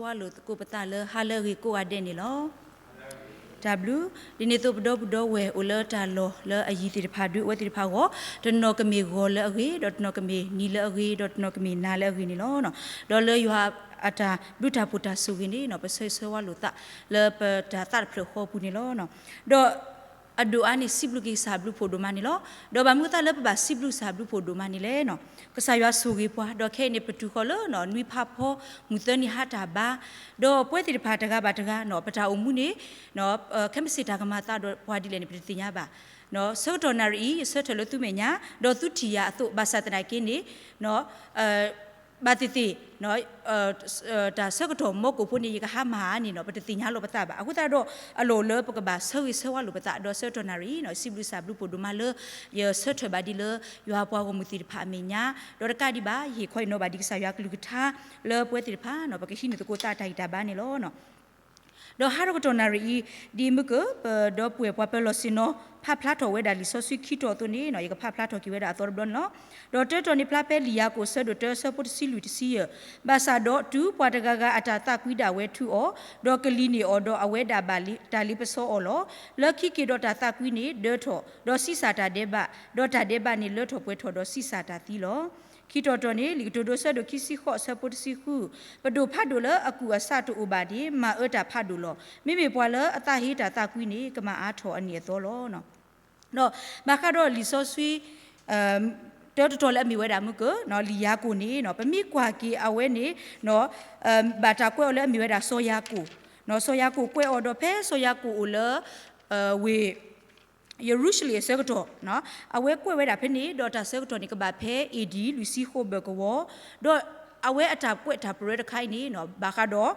ဝဲလိာ်သကိးပသးလၢဟါလၢအဂ့ၤကိးဂၤဒဲးန့ၣ်လီၤ. တၢ်ဘျုး, ဒ်န့ၣ်အသိးပဒီပုၢ်ဒီဝဲၢ်အိၣ်လၢတၢ်လီၢ်လၢအယံၤသ့ၣ်တဖၣ် ဒုးအဝဲသ့ၣ်တဖၣ်အဂီၢ်, တနီၤကမ့ၢ်ဂီၤလၢအဂ့ၤ, ဒီးတနီၤကမ့ၢ်နံၤလၢအဂ့ၤ, ဒီးတနီၤကမ့ၢ်နၤလၢအဂ့ၤန့ၣ်လီၤ. ဒီးလၢယွၤအတၢ်ဘျုးတၢ်ဖှိၣ်တၢ်ဆိၣ်ဂ့ၤန့ၣ် ပဆၢဂ့ၤဆၢဝါလိာ်သးလၢပတၢ်သးတဖျၢၣ်ဃီအပူၤန့ၣ်လီၤ. ဒီး အဒိၣ်အါန့ၣ် စံးဘျုးက့ၤကစၢ်ဘျုးဖှိၣ်ဒိၣ်မးန့ၣ်လီၤ. ဒီးဘၣ်မနုၤအသးလၢပဘၣ်စံးဘျုးကစၢ်ဘျုးဖှိၣ်ဒိၣ်မးန့ၣ်လဲၣ်. ကစၢ်ယွၤဆိၣ်ဂ့ၤပှၤ, ဒီးခဲအံၤန့ၣ် ပတုၤဃီၤလၢ နွံဖးဖီ မုၢ်သၢနံၤဟါတၢ်ဘါ, ဒီးပဝဲသ့ၣ်တဖၣ်တဂၤဘၣ်တဂၤ ပတၢ်အိၣ်မူန့ၣ် ခဲမုၢ်ဆ့ၣ်တၢ်ကမၤသးဒီးပှၤဒ်လဲၣ်န့ၣ် ပတသ့ၣ်ညါဘၣ်. ဆၢကတီၢ်နၣ်ရံၣ်အံၤ ယဆၢထၢၣ်လၢသုမဲာ်ညါ, ဒီးသုထံၣ်ယၤအသိး ဘၣ်ဆၣ်သနာ်က့န့ၣ် ဘၣ်သ့ၣ်သ့ၣ် တၢ်ဆၢကတီၢ်မီကိာ်ဖိန့ၣ် ယကဟါမၢ်ဧါန့ၣ် ပတသ့ၣ်ညါလီၤပသးဘၣ်. အဃိသတးဒီး အလီၢ်အိၣ်လၢပကဘၣ်ဆၢဂ့ၤဆၢဝါလိာ်ပသး ဒီးဆၢကတီၢ်နၣ်ရံၣ် စံးဘျုးကစၢ်ဘျုးဖှိၣ်ဒိၣ်မးလၢ ယဆၢထၢၣ်ဘၣ်ဒ်လၢ ယွၤပှၤဂီၢ်မုၢ်သ့ၣ်တဖၣ်အမဲာ်ညါ, ဒီးတကးဒံးဘၣ် ယဟ့ၣ်ခီဟ့ၣ်နီၤဘၣ်ဒံးကစၢ်ယွၤအကလုၢ်ကထါ လၢပဝဲသ့ၣ်တဖၣ် ပကဟံးန့ၢ်သကိးသးတၢ်ဂံၢ်တၢ်ဘါန့ၣ်လီၤ. ဒီးဟါတကတီၢ်နၣ်ရံၣ်အံၤ ဒ်မုၢ်ကၢၢ် ပဒီပုၢ်ဝဲၢ်ပှၤပၢၤလီၢ်ဆ့ၣ်နီၤ ဖးဖျါထီၣ်ဝဲဒၣ်လံာ်စီဆှံခံတီၤအသိးန့ၣ် ယကဖးဖျါထီၣ်က့ၤဝဲဒၣ်အသီတဘျီန့ၣ်လီၤ. ဒီးတၢတီၤန့ၣ်ဖျါဖဲလံာ်ယၤကိာ်အဆၢဒိၣ်တၢအဆၢဖိတဆံလွံၢ်တဆံယဲၢ်, ဘၣ်ဆၣ်ဒီးတုၤပှၤတဂၤဂၤအတၢ်သးကွံဒၣ်ဝဲထုးအီၤ, ဒီးကလံၤန့ၢ်အီၤဒီးအဝဲဒၣ်ဘၣ်တၢ်လ့ပစီအီၤလီၤ. လၢခံက့ၤဒီးတၢ်သးကွံန့ၣ်ဒၢထီၣ်, ဒီးဆံးစၢ်တၢ်ဒဲးဘး, ဒီးတၢ်ဒဲးဘးန့ၣ်လၢထီၣ်ပှဲၤထီၣ်ဒီးဆံးစၢ်တၢ်သံလီၤ. ခံတီၤတီၤန့ၣ် လံာ်ကတိၤဒိအဆၢဒိၣ်ခံဆံဃိးအဆၢဖိတဆံဃု, ပဒိၣ်ဖးဒိၣ်လၢအကူၣ်အဆးတအိၣ်ဘၣ်န့ၣ် မၤအၢတၢ်ဖးဒိၣ်လီၤ. မ့မ့ၢ်ပှၤလၢအသးဟ့တၢ်သးကွံန့ၣ် ကမၤအါထီၣ်အနံၣ်အသီလီၤ. ဒီးဘၣ်ဃးဒီးလံာ်စီဆှံ တၢတတီၤလၢအမ့ၢ်ဝဲဒၣ်မုၢ်ကၢၢ် လံာ်ယၤကိာ်န့ၣ် ပမ့ၢ်ကွၢ်က့ၤအဝဲန့ၣ် ဘၣ်တၢ်ကွဲးအီၤလၢအမ့ၢ်ဝဲဒၣ်စီၤယၤကိာ်, စီၤယၤကိာ်ကွဲးအီၤဒီးဖဲစီၤယၤကိာ်အိၣ်လၢ ဝ့ၢ် ယရူၤၡလ့ၣ်အဆၢကတီၢ်, အဝဲကွဲးဝဲဒၣ်ဖဲန့ၣ် ဒီးတၢ်ဆၢကတီၢ်န့ၣ် ကဘၣ်ဖဲ A D လွံၢ်ဆံဃိးဘၢၣ်ကဝီၤ, ဒီးအဝဲအတၢ်ကွဲးတၢ်ပရၢတခါအံၤန့ၣ် ဘၣ်ဃးဒီး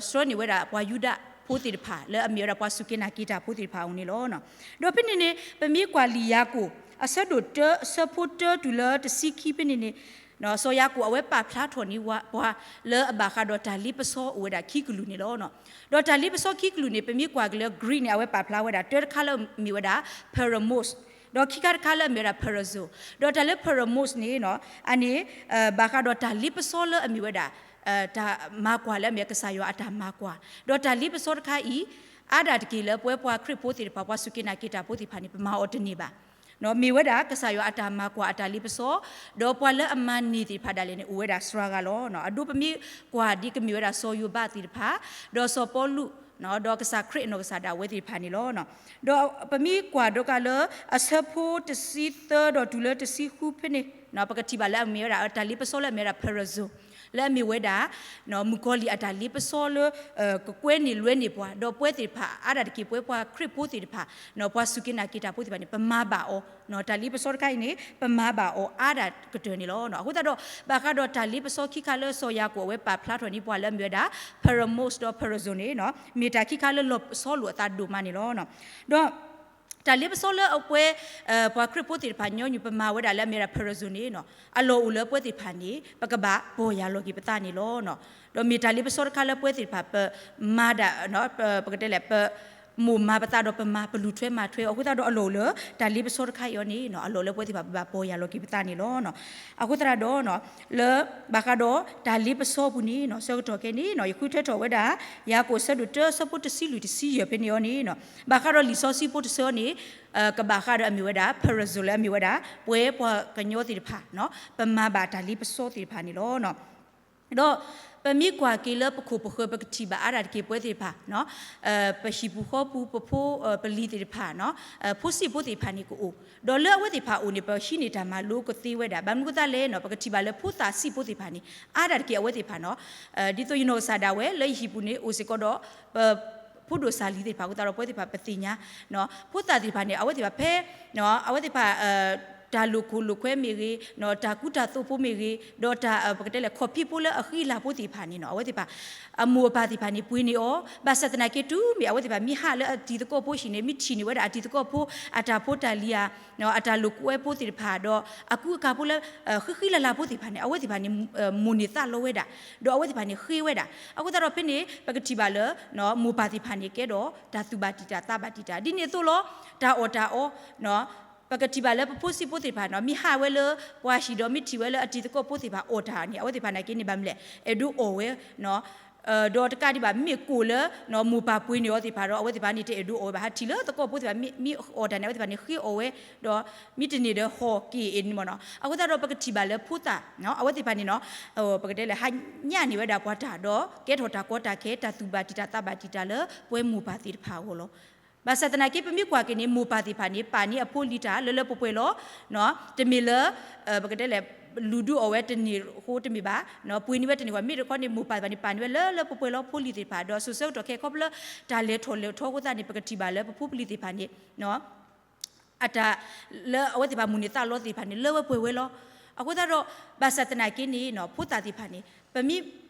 ဆှၢန့ၢ်ဝဲဒၣ်ပှၤယူဒၤဖိသ့ၣ်တဖၣ် လၢအမ့ၢ်ဝဲဒၣ်ပှၤစူၢ်က့ၤနာ်က့ၤတၢ်ဖိသ့ၣ်တဖၣ်အအိၣ်န့ၣ်လီၤ. ဒီးဖဲန့ၣ်န့ၣ် ပမ့ၢ်ကွၢ်လံာ်ယၤကိာ် အဆၢဒိၣ်တၢ အဆၢဖိတၢတုၤလၢတဆံခံဖဲန့ၣ်န့ၣ် စီၤယၤကိာ်အဝဲပာ်ဖျါထီၣ်န့ၢ်ပှၤ လၢအဘၣ်ဃးဒီးတၢ်လ့ပစီအိၣ်ဝဲဒၣ်ခံကလုာ်န့ၣ်လီၤ. ဒီးတၢ်လ့ပစီခံကလုာ်န့ၣ် ပမ့ၢ်ကွၢ်က့ၤလၢ Greek န့ၣ် အဝဲပာ်ဖျါဝဲဒၣ် တၢတခါလၢအမ့ၢ်ဝဲဒၣ် paramos, ဒီးခံခါတခါလၢအမ့ၢ်ဝဲဒၣ် parazo, ဒီးတၢ်လၢ paramos န့ၣ် အန့ၣ် ဘၣ်ဃးဒီးတၢ်လ့ပစီလၢအမ့ၢ်ဝဲဒၣ် တၢ်မၤကွၢ်လၢအမ့ၢ်ကစၢ်ယွၤအတၢ်မၤကွၢ်, ဒီးတၢ်လ့ပစီတခါအံၤ အါဒၣ်တက့ၢ်လၢပဝဲပှၤခရံာ်ဖိသ့ၣ်တဖၣ် ပှၤစူၢ်က့ၤနာ်က့ၤတၢ်ဖိသ့ၣ်တဖၣ်န့ၣ် ပမၤအီၤတန့ၢ်ဘၣ်. မ့ၢ်ဝဲဒၣ်ကစၢ်ယွၤအတၢ်မၤကွၢ်အတၢ်လ့ပစီ, ဒီးပှၤလၢအမၤန့ၢ်သ့ၣ်တဖၣ်ဒၣ်လဲာ်န့ၣ် အိၣ်ဝဲဒၣ်စှၤဂၤလီၤ. အဒိပမ့ၢ်ကွၢ်ဒ်ကမ့ၢ်ဝဲဒၣ်စီၤယိၤဘးသ့ၣ်တဖၣ်, ဒီးစီၤပီလူး, ဒီးကစၢ်ခရံာ်အနီၢ်ကစၢ်ဒၣ်ဝဲသ့ၣ်တဖၣ်န့ၣ်လီၤ. ဒီးပမ့ၢ်ကွၢ်ဒီးကးလၢ အဆၢဖိတဆံသၢဒီးတုၤလၢတဆံဃုဖဲန့ၣ် ပကထံၣ်ဘၣ်လၢအမ့ၢ်ဝဲဒၣ် တၢ်လ့ပစီလၢအမ့ၢ်ဝဲဒၣ် parazo, လၢအမ့ၢ်ဝဲဒၣ် မုၣ်ကီၤလံၢ်အတၢ်လ့ပစီလၢ ကကွဲန့ၢ်လွဲန့ၢ်ပှၤ, ဒီးပဝဲသ့ၣ်တဖၣ် အါဒၣ်တက့ၢ်ပဝဲပှၤခရံာ်ဖိသ့ၣ်တဖၣ်, ပှၤစူၢ်က့ၤနာ်က့ၤတၢ်ဖိသ့ၣ်တဖၣ်န့ၣ် ပမၤဘၣ်အီၤ, တၢ်လ့ပစီတခါအံၤန့ၣ် ပမၤဘၣ်အီၤအါဒၣ်ကတၢၢ်န့ၣ်လီၤ. အဃိသတးဒီး ဘၣ်ဃးဒီးတၢ်လ့ပစီခံခါလၢစီၤယၤကိာ်အဝဲပာ်ဖျါထီၣ်န့ၢ်ပှၤလၢအမ့ၢ်ဝဲဒၣ် paramos ဒီး parazo န့ၣ် မ့ၢ်တၢ်ခံခါလၢလီၤဆီလိာ်အသးဒိၣ်မးန့ၣ်လီၤ. ဒီး တၢ်လ့ပစီလၢအပဝဲ ပှၤခရံာ်ဖိသ့ၣ်တဖၣ်ညီနုၢ်ပမၤဝဲဒၣ်လၢအမ့ၢ်ဝဲဒၣ် parazo န့ၣ် အလီၢ်အိၣ်လၢပဝဲသ့ၣ်တဖၣ်န့ၣ် ပကဘၣ်ပီၢ်ယၢ်လီၤက့ၤပသးန့ၣ်လီၤ. ဒီးမ့ၢ်တၢ်လ့ပစီတခါလၢပဝဲသ့ၣ်တဖၣ် ပမၤဒၣ် ပကတဲလဲၣ် ပမိၢ်မၤပသးဒီးပမၤ ပလူၤထွဲမၤထွဲအီၤအဃိသတးဒီးအလီၢ်အိၣ်လၢ တၢ်လ့ပစီတခါအံၤအီၤန့ၣ် အလီၢ်လၢပဝဲသ့ၣ်တဖၣ်ပဘၣ်ပီၢ်ယၢ်လီၤက့ၤပသးန့ၣ်လီၤ. အဃိသတးဒီး လၢဘၣ်ဃးဒီးတၢ်လ့ပစီပူၤန့ၣ် ဆၢကတီၢ်ခဲအံၤန့ၣ် ယဃုထၢထီၣ်ဝဲဒၣ် ယၤကိာ်အဆၢဒိၣ်တၢအဆၢဖိတဆံလွံၢ်တဆံယဲၢ်ဖဲန့ၣ်အီၤန့ၣ် ဘၣ်ဃးဒီးလံာ်စီဆှံဖိတဆၢအီၤန့ၣ် ကဘၣ်ဃးဒီးအမ့ၢ်ဝဲဒၣ် parazo လၢအမ့ၢ်ဝဲဒၣ် ပဝဲပှၤကညီသ့ၣ်တဖၣ် ပမၤဘၣ်တၢ်လ့ပစီသ့ၣ်တဖၣ်န့ၣ်လီၤ. ဒီးပမ့ၢ်ကွၢ်က့ၤလၢပခိၣ်ပဃၢၤ ပကထံၣ်ဘၣ်အါဒၣ်တက့ၢ်ပဝဲသ့ၣ်တဖၣ် ပဟံၣ်ပူၤဃီပူၤ ပဖိပလံၤသ့ၣ်တဖၣ် ဖိဆံးဖိသ့ၣ်တဖၣ်န့ၣ်ကအိၣ်, ဒီးလၢအဝဲသ့ၣ်တဖၣ်အအိၣ်န့ၣ် ပဟံးန့ၢ်တၢ်မၤလိကသ့ဝဲဒၣ် ဘၣ်မနုၤအဃိသတးလဲၣ်န့ၣ် ပကထံၣ်ဘၣ်လၢဖိသၣ်ဆံးဖိသ့ၣ်တဖၣ်န့ၣ် အါဒၣ်တက့ၢ်အဝဲသ့ၣ်တဖၣ်န့ၣ် ဒ်သိးယနီၢ်ကစၢ်ဒၣ်ဝဲလၢယဟံၣ်ပူၤန့ၣ် အိၣ်စ့ၢ်ကီးဒီး ပဖိဒိၣ်စၢ်လံၤသ့ၣ်တဖၣ်အဃိသတးဒီး ပဝဲသ့ၣ်တဖၣ်ပသ့ၣ်ညါ ဖိသၣ်သ့ၣ်တဖၣ်န့ၣ် အဝဲသ့ၣ်တဖၣ်ဖဲ အဝဲသ့ၣ်တဖၣ် တၢ်လိာ်ခိၣ်လိာ်ကွဲမ့ၢ်ဂ့ၤ, တၢ်ကူတၢ်သိးဖိမ့ၢ်ဂ့ၤ, ဒီးတၢ် ပကတဲလဲၣ် ခီၣ်ဖံးဖိလၢအဃံအလၤဖိသ့ၣ်တဖၣ်န့ၣ် အဝဲသ့ၣ်တဖၣ် အမိၢ်အပၢ်သ့ၣ်တဖၣ်န့ၣ် ပှ့ၤန့ၢ်အီၤ, ဘၣ်ဆၣ်သနာ်က့တုၤမ့ၢ်အဝဲသ့ၣ်တဖၣ်မ့ၢ်ဟးလၢအတံၤသကိးဖိဟံၣ်န့ၣ် မ့ၢ်ထံၣ်န့ၢ်ဝဲဒၣ်အတံၤသကိးဖိ အတၢ်ဖိတၢ်လံၤဧါ, အတၢ်လိာ်ကွဲဖိသ့ၣ်တဖၣ် ဒီးအကူအကၤဖိလၢ ဃံဃံလၤလၤဖိသ့ၣ်တဖၣ်န့ၣ် အဝဲသ့ၣ်တဖၣ်န့ၣ် မိၣ်န့ၢ်သးလီဝဲဒၣ်, ဒီးအဝဲသ့ၣ်တဖၣ်န့ၣ်ဃ့ဝဲဒၣ်. အဃိသတးဒီးဖဲန့ၣ် ပကထံၣ်ဘၣ်လၢ မိၢ်ပၢ်သ့ၣ်တဖၣ်န့ၣ် ကဲဒီးတၢ်သူၣ်ဘၣ်တံၢ်တၢ်သးဘၣ်တံၢ်တၢ် ဒ်န့ၣ်အသိးလီၤ. တၢ်အီၣ်တၢ်အီ ပကထံၣ်ဘၣ်လၢပဖိဆံးဖိသ့ၣ်တဖၣ်နီၤ မ့ၢ်ဟးဝဲလၢပှၤဟံၣ်ဒီးမ့ၢ်ထံၣ်ဝဲလၢအတံၤသကိးဖိသ့ၣ်တဖၣ်အီၣ်တၢ်န့ၣ် အဝဲသ့ၣ်တဖၣ်နာ်က့န့ၣ် ဘၣ်မနုၤလဲၣ် အဲၣ်ဒိးအီၣ်ဝဲ ဒီးတကးဒံးဘၣ် မ့ၢ်ကိၣ်လၢ မိၢ်ပၢ်ပှ့ၤန့ၢ်အီၤသ့ၣ်တဖၣ်ဒီး အဝဲသ့ၣ်တဖၣ်န့ၣ် တအဲၣ်ဒိးအီၣ်ဝဲဘၣ် ဟးထံၣ်လၢသကိးဖိသ့ၣ်တဖၣ် မ့ၢ်အီၣ်တၢ်န့ၣ် အဝဲသ့ၣ်တဖၣ်န့ၣ် ဃ့အီၣ်ဝဲ ဒီးမ့ၢ်တန့ၢ်ဒီးဟီၣ်က့ၤအီၤန့ၣ်မ့ၢ်နီၤ အဃိသတးဒီးပကထံၣ်ဘၣ်လၢဖိသၣ် အဝဲသ့ၣ်တဖၣ်န့ၣ်နီၤ ပကတဲလဲၣ် ဟးညၣ်န့ၢ်ဝဲဒၣ်ပှၤတၢ်ဒီး ကဲထီၣ်တၢ်ကီတၢ်ခဲ တၢ်သူၣ်ဘၣ်တံာ်တာ်သးဘၣ်တံာ်တာ်လၢပှဲၤမိၢ်ပၢ်သ့ၣ်တဖၣ်အဂီၢ်လီၤ. ဘၣ်ဆၣ်သနာ်က့ ပမ့ၢ်ကွၢ်က့ၤန့ၣ် မိၢ်ပၢ်သ့ၣ်တဖၣ်န့ၣ် ပာ်န့ၢ်အဖိလံၤတၢ်လၢလၢပှဲၤပှဲၤလီၤ. တမ့ၢ်လၢ ပကတဲလဲၣ် လူၤဒုးအီၣ်ဝဲတန့ၢ်အဃိတမ့ၢ်ဘၣ်, ပှ့ၤန့ၢ်ဝဲတန့ၢ်အဃိ မ့ၢ်တခီန့ၣ် မိၢ်ပၢ်သ့ၣ်တဖၣ်န့ၣ် ပာ်န့ၢ်ဝဲလၢလၢပှဲၤပှဲၤလီၤ ဖိလံၤသ့ၣ်တဖၣ် ဒီးစိၤဆၢကတီၢ်ခဲအံၤခီဖျိလၢ တၢ်လဲၤထီၣ်လဲၤထီအဃိသတးန့ၣ် ပကထံၣ်ဘၣ်လၢပဖိပလံၤသ့ၣ်တဖၣ်န့ၣ် အတၢ်လၢအဝဲသ့ၣ်တဖၣ်မိၣ်န့ၢ်သးလီသ့ၣ်တဖၣ်န့ၣ် လၢဝဲပှဲၤဝဲလီၤ. အဃိသတးဒီး ဘၣ်ဆၣ်သနာ်က့န့ၣ် ဖိသၣ်သ့ၣ်တဖၣ်န့ၣ် ပမ့ၢ်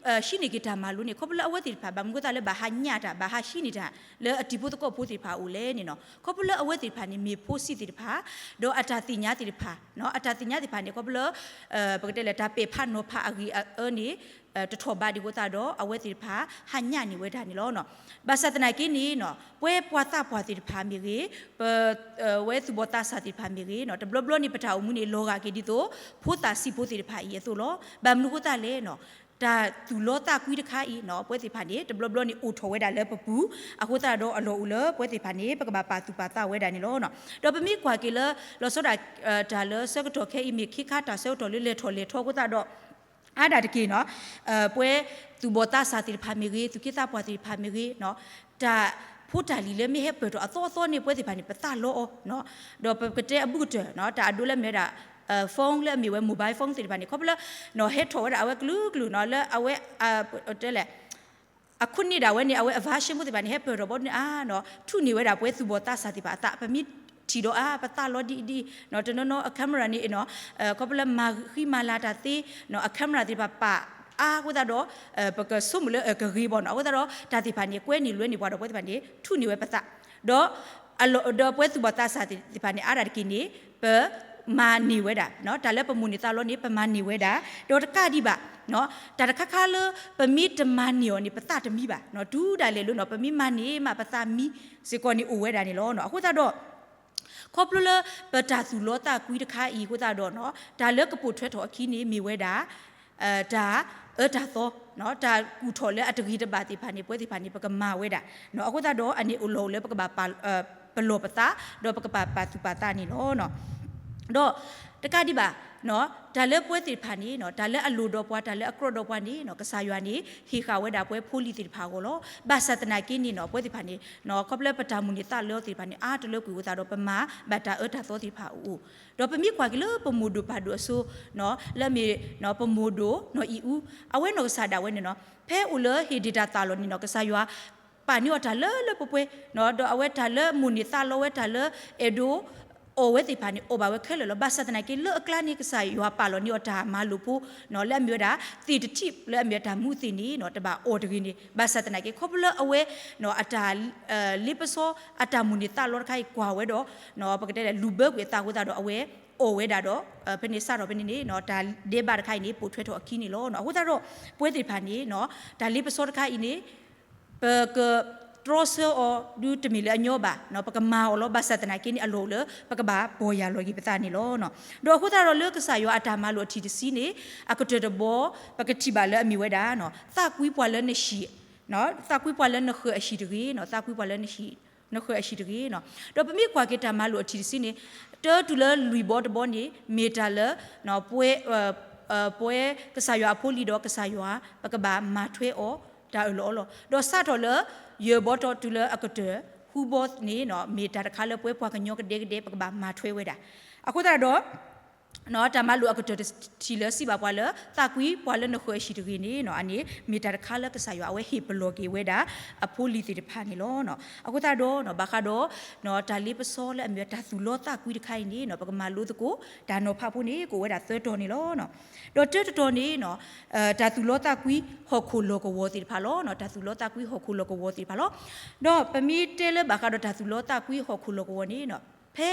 ဟံးန့ၢ်က့ၤတၢ်မၤလိန့ၣ် ခီဖျိလၢအဝဲသ့ၣ်တဖၣ် ဘၣ်မနုၤအဃိသတးလၢဘၣ်ဟးညၣ်တၢ် ဘၣ်ဟးဟံးန့ၢ်တၢ် လၢအတံၤဖိသကိးဖိသ့ၣ်တဖၣ်အအိၣ်လဲၣ်န့ၣ်နီၤ ခီဖျိလၢအဝဲသ့ၣ်တဖၣ်န့ၣ် မ့ၢ်ဖိဆံးသ့ၣ်တဖၣ် ဒီးအတၢ်သ့ၣ်ညါသ့ၣ်တဖၣ် အတၢ်သ့ၣ်ညါသ့ၣ်တဖၣ်န့ၣ် ခီဖျိလၢ ပကတဲလဲၣ် တၢ်ပဲာ်ဖးနီၤဖးအဂ့ၢ်အအၢန့ၣ် တထီၣ်ဘးဒံးအဃိသတးဒီး အဝဲသ့ၣ်တဖၣ် ဟးညၣ်န့ၢ်ဝဲဒၣ်န့ၣ်လီၤ. ဘၣ်ဆၣ်သနာ်က့န့ၣ် ပှဲၤပှၤသးပှၢ်သ့ၣ်တဖၣ်မ့ၢ်ဂ့ၤ, ပ ဝဲသူၣ်ဘီၣ်သးစၢ်သ့ၣ်တဖၣ်မ့ၢ်ဂ့ၤ တဘျီဘျီန့ၣ် ပတၢ်အိၣ်မူန့ၣ် လီၤဂာ်က့ၤဒ်သိး ဖိသၣ်ဆံးဖိသ့ၣ်တဖၣ်အံၤအသိးလီၤ. ဘၣ်မနုၤအဃိသတးလဲၣ် တၢ်သူၣ်လီသးကွံတခါအံၤ ပဝဲသ့ၣ်တဖၣ်န့ၣ် တဘျီဘျီန့ၣ် အိၣ်ထီၣ်ဝဲဒၣ်လၢပပူၤ အဃိသတးဒီးအလီၢ်အိၣ်လၢပဝဲသ့ၣ်တဖၣ်န့ၣ် ပကဘၣ်ပာ်သူၣ်ပာ်သးဝဲဒၣ်န့ၣ်လီၤ. ဒီးပမ့ၢ်ကွၢ်က့ၤလၢ လီၤဆီဒၣ် တၢ်လၢဆၢကတီၢ်ခဲအံၤမ့ၢ်ခ့ခါတၢ်ဆၢကတီၢ်လၢလဲၤထီၣ်လဲၤထီအဃိသတးဒီး အါဒၣ်တက့ၢ်နီၤ ပှဲၤသူၣ်ဘီၣ်သးစၢ်သ့ၣ်တဖၣ်မ့ၢ်ဂ့ၤ သူၣ်က့သးပှၢ်သ့ၣ်တဖၣ်မ့ၢ်ဂ့ၤ တၢ်ဖိတၢ်လံၤလၢမ့ၢ်ဟဲပၢၢ်ထီၣ်အသီအသီန့ၣ် ပဝဲသ့ၣ်တဖၣ်န့ၣ် ပသးလီအီၤ ဒီးပကတဲအဘူးကတၢၢ် တၢ်အဒိလၢမ့ၢ်ဝဲဒၣ် phone လၢအမ့ၢ်ဝဲ mobile phone သ့ၣ်တဖၣ်န့ၣ် ခီဖျိလၢ ဟဲထီၣ်ဝဲဒၣ်အဝဲကလုာ်ကလုာ်နီၤ လၢအဝဲ တဲလဲၣ် အခိၣ်န့ၢ်ဒၣ်ဝဲန့ၣ် အဝဲအ version ဖိသ့ၣ်တဖၣ်န့ၣ် ဟဲပၢၢ်ထီၣ်ဘီန့ၣ်အါနီၤ ထူၣ်န့ၢ်ဝဲဒၣ်ပှဲၤသူၣ်ဘီၣ်သးစၢ်သ့ၣ်တဖၣ်အသး ပမ့ၢ်ထံၣ်ဒီးအါ ပသးလီဒ်အံၤဒ်အံၤ တနီၤနီၤအ camera န့ၣ်နီၤ ခီဖျိလၢမၤဃံမၤလၤတၢ်သ့ အ camera သ့ၣ်တဖၣ်ပာ်အါအဃိသတးဒီး ပကဆိကမိၣ်လၢအကဂ့ၤဘၣ်နီၤ အဃိသတးဒီး တၢ်သ့ၣ်တဖၣ်န့ၣ် ကွဲန့ၢ်လွဲန့ၢ်ပှၤဒီးပဝဲသ့ၣ်တဖၣ်န့ၣ် ထူၣ်န့ၢ်ဝဲပသး ဒီး ဒီးပှဲၤသူၣ်ဘီၣ်သးစၢ်သ့ၣ်တဖၣ်န့ၣ် အါဒၣ်တက့ၢ်န့ၣ် ပမၤန့ၢ်ဝဲဒၣ် တၢ်လၢပမိၣ်န့ၢ်သးလီန့ၣ် ပမၤန့ၢ်ဝဲဒၣ် ဒီးတကးဒံးဘၣ် တၢ်တခါခါလၢ ပမ့ၢ်တမၤန့ၢ်အီၤန့ၣ် ပသးတမံဘၣ် တုၤဒၣ်လဲာ်လၢနီၤ ပမ့ၢ်မၤန့ၢ်မး ပသးမံစ့ၢ်ကီးန့ၣ်အိၣ်ဝဲဒၣ်န့ၣ်လီၤ. အဃိသတးဒီး ခီဖျိလၢ ပတၢ်သူၣ်လီသးကွံတခါအံၤအဃိသတးဒီး တၢ်လၢကပိာ်ထွဲထီၣ်အခံန့ၣ်မ့ၢ်ဝဲဒၣ် တၢ်အၢတၢ်သီ တၢ်ကူၣ်ထီၣ်လၢအတဂ့ၤတဘၣ်သ့ၣ်တဖၣ်န့ၣ် ပဝဲသ့ၣ်တဖၣ်န့ၣ် ပကမၤဝဲဒၣ် အဃိသတးဒီး အန့ၣ်အိၣ်လီၤအိၣ်လၢပကဘၣ် ပလီၢ်ပသး ဒီးပကဘၣ်ပာ်သူၣ်ပာ်သးန့ၣ်လီၤ. ဒီးတကးဒံးဘၣ် တၢ်လၢပဝဲသ့ၣ်တဖၣ်န့ၣ် တၢ်လၢအလိၣ်ဒီးပှၤ တၢ်လၢအကြီဒီးပှၤန့ၣ် ကစၢ်ယွၤန့ၣ် ဟ့ၣ်ဃာ်ဝဲဒၣ်ပှဲၤဖိလံၤသ့ၣ်တဖၣ်အဂီၢ်လီၤ. ဘၣ်ဆၣ်သနာ်က့န့ၣ် ပဝဲသ့ၣ်တဖၣ်န့ၣ် ခီဖျိပတၢ်မိၣ်န့ၢ်သးလီသ့ၣ်တဖၣ်န့ၣ် အါတလၢကွံာ်အဃိသတးဒီး ပမၤဘၣ်တၢ်အၢတၢ်သီသ့ၣ်တဖၣ်အအိၣ် ဒီးပမ့ၢ်ကွၢ်က့ၤလၢပမိၢ်ဒိၣ်ပၢ်ဒိၣ်အစိၤ လၢအမ့ၢ် ပမိၢ်ဒိၣ် နီၢ်အံၣ်အူ အဝဲနီၢ်ကစၢ်ဒၣ်ဝဲန့ၣ်နီၤ ဖဲအိၣ်လၢဟ့ၣ်ဒ့ၣ်တၢ်သးလီၢ်န့ၣ်နီၤ ကစၢ်ယွၤ ပာ်န့ၢ်အီၤတၢ်လၢလၢပှဲၤပှဲၤ ဒီးအဝဲတၢ်လၢမိၣ်န့ၢ်သးလီဝဲတၢ်လၢအဲၣ်ဒိး အီၣ်ဝဲသ့ၣ်တဖၣ်န့ၣ် အီၣ်ဘၣ်ဝဲခဲလၢာ်လီၤ. ဘၣ်ဆၣ်သနာ်က့လၢအကျါန့ၣ် ကစၢ်ယွၤပာ်လီၤန့ၢ်အီၤတၢ်မၤလိာ်ဖိ လၢအမ့ၢ်ဝဲဒၣ် သ့ၣ်တထံၣ်လၢအမ့ၢ်ဝဲတၢ်မူသ့ၣ်န့ၣ် တဘၣ်အီၣ်တဂ့ၤန့ၣ် ဘၣ်ဆၣ်သနာ်က့ ခီဖျိလၢအဝဲ အတၢ် လ့ပစီ အတၢ်မိၣ်န့ၢ်သးလီတခါအံၤကွၢ်ဝဲဒီး ပကတဲလဲၣ် လူၤဘၢကွံာ်အသးအဃိသတးဒီး အဝဲအီၣ်ဝဲဒၣ်ဒီး ဖဲန့ၣ်စးထီၣ်ဖဲန့ၣ်န့ၣ် တၢ်ဒဲးဘးတခါအံၤန့ၣ် ပိာ်ထွဲထီၣ်အခံန့ၣ်လီၤ. အဃိသတးဒီး ပဝဲသ့ၣ်တဖၣ်န့ၣ် တၢ်လ့ပစီတခါအံၤန့ၣ် ပကတြီဆၢအီၤ ဒုးတမ့ၢ်လၢအညီဘၣ်, ပကမၤအီၤလီၤ. ဘၣ်ဆၣ်သနာ်က့န့ၣ် အလီၢ်အိၣ်လၢ ပကဘၣ်ပီၢ်ယၢ်လီၤက့ၤပသးန့ၣ်လီၤ. ဒီးအဃိသတးဒီးလၢကစၢ်ယွၤအတၢ်မၤလိာ်အထံၣ်တဆံန့ၣ် အကတၢၢ်တဘီ ပကထံၣ်ဘၣ်လၢအမ့ၢ်ဝဲဒၣ် သးကွံပှၤလၢနဟံၣ်, သးကွံပှၤလၢနဃၢၤအဟံၣ်တဂ့ၤ, သးကွံပှၤလၢနဃၢၤအဟံၣ်တဂ့ၤ. ဒီးပမ့ၢ်ကွၢ်က့ၤတၢ်မၤလိာ်အထံၣ်တဆံန့ၣ် တၢတုၤလၢလွံၢ်ဘီတဘီန့ၣ် မ့ၢ်တၢ်လၢ ပဝဲ ပဝဲကစၢ်ယွၤအဖိလံၤဒီးကစၢ်ယွၤ ပကဘၣ်မၤထွဲအီၤ တၢ်အၢၣ်လီၤအီလီၤ. ဒီးစးထီၣ်လၢ ယဲၢ်ဘီတီၤတုၤလၢအကတၢၢ် ဃုဘီန့ၣ် မ့ၢ်တၢ်တခါလၢပဝဲပှၤကညီကဒဲကဒဲ ပကဘၣ်မၤထွဲဝဲဒၣ်. အဃိသတးဒီး တၢ်မၤလိာ်အကတၢၢ်တထံၣ်လၢစံးဘၣ်ပှၤလၢ သးကွံပှၤလၢနဃၢၤအဟံၣ်တဂ့ၤန့ၣ် အန့ၣ် မ့ၢ်တၢ်တခါလၢကစၢ်ယွၤအဝဲဟ့ၣ်ပလီၢ်က့ၤဝဲဒၣ် အဖိလံၤသ့ၣ်တဖၣ်န့ၣ်လီၤ. အဃိသတးဒီး ဘၣ်ဃးဒီး တၢ်လ့ပစီလၢအမ့ၢ်တၢ်သူၣ်လီသးကွံတခါအံၤန့ၣ် ပကမၤလိသကိး တၢ်နီၤဖးဖိန့ၣ် ကအိၣ်ဝဲဒၣ်သၢတီၤန့ၣ်လီၤ. ဒီးတၢတတီၤန့ၣ် တၢ်သူၣ်လီသးကွံဟီၣ်ခိၣ်လီၢ်ကဝီၤသ့ၣ်တဖၣ်လီၤ. တၢ်သူၣ်လီသးကွံဟီၣ်ခိၣ်လီၢ်ကဝီၤသ့ၣ်တဖၣ်လီၤ. ဒီးပမ့ၢ်တဲလၢဘၣ်ဃးဒီးတၢ်သူၣ်လီသးကွံဟီၣ်ခိၣ်လီၢ်ကဝီၤန့ၣ် ဖဲ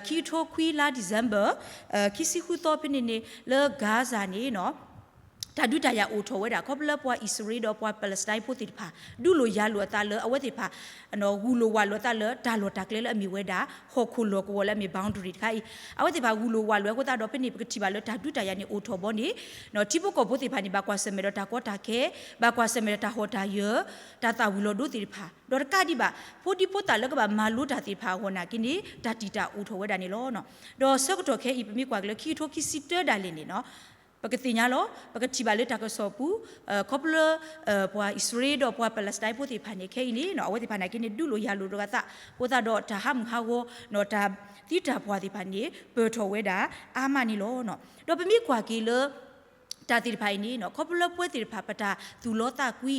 ခံကထိခွံလါ December ခံဆံဃုသီဖဲန့ၣ်န့ၣ် လၢ Gaza န့ၣ် တၢ်ဒုးတၢ်ယၤအိၣ်ထီၣ်ဝဲဒၣ် ခီဖျိလၢပှၤအံၣ်စရ့လးဒီးပှၤ Palestine ဖိသ့ၣ်တဖၣ် ဒုးလိာ်ယၤလိာ်အသးလၢအဝဲသ့ၣ်တဖၣ် ဂုာ်လိာ်ဝးလိာ်အသးလၢတၢ်လီၢ်တၢ်ကျဲလၢအမ့ၢ်ဝဲဒၣ် ဟီၣ်ခိၣ်လီၢ်ကဝီၤလၢအမ့ၢ် boundary တခါအံၤ အဝဲသ့ၣ်တဖၣ်ဂုာ်လိာ်ဝးလိာ်အဃိသတးဒီး ဖဲန့ၣ်ပကထံၣ်ဘၣ်လၢတၢ်ဒုးတၢ်ယၤန့ၣ်အိၣ်ထီၣ်ဘီန့ၣ် ထံဖိကီၢ်ဖိသ့ၣ်တဖၣ်န့ၣ် ဘၣ်ကွၢ်ဆၢၣ်မဲာ်ဒီးတၢ်ကီတၢ်ခဲ, ဘၣ်ကွၢ်ဆၢၣ်မဲာ်ဒီးတၢ်ဟီၣ်တၢ်ယၢၤ, တၢ်သၣ်ဝံၤလီၤဒိသ့ၣ်တဖၣ်, ဒီးတကးဒံးဘၣ် ဖိဒံဖိသၣ်လၢကဘၣ်မၤလိတၢ်သ့ၣ်တဖၣ်အဂီၢ်နာ်က့န့ၣ် တၢ်တံာ်တာ်အိၣ်ထီၣ်ဝဲဒၣ်န့ၣ်လီၤ. ဒီးဆၢကတီၢ်ခဲအံၤ ပမ့ၢ်ကွၢ်က့ၤလၢခံကထိခံဆံတၢဒၣ်လဲာ်န့ၣ် ပကသ့ၣ်ညါလီၤ. ပကထံၣ်ဘၣ်လၢတၢ်ကစီၣ်ပူၤ ခီဖျိ ပှၤအံၣ်စရ့လးဒီးပှၤ Palestine ဖိသ့ၣ်တဖၣ်န့ၣ် ခဲအံၤန့ၣ် အဝဲသ့ၣ်တဖၣ်နာ်က့န့ၣ် ဒုးလိာ်ယၤလိာ်လိာ်အသးအဃိသတးဒီး တၢ်ဟးမုၢ်ဟးဂီၤ တၢ်သံတၢ်ပှၢ်သ့ၣ်တဖၣ်န့ၣ် ပၢၢ်ထီၣ်ဝဲဒၣ်အါမးန့ၣ်လီၤ. ဒီးပမ့ၢ်ကွၢ်က့ၤလၢ တၢ်သ့ၣ်တဖၣ်အံၤန့ၣ် ခီဖျိလၢပဝဲသ့ၣ်တဖၣ် ပတၢ်သူၣ်လီသးကွံ,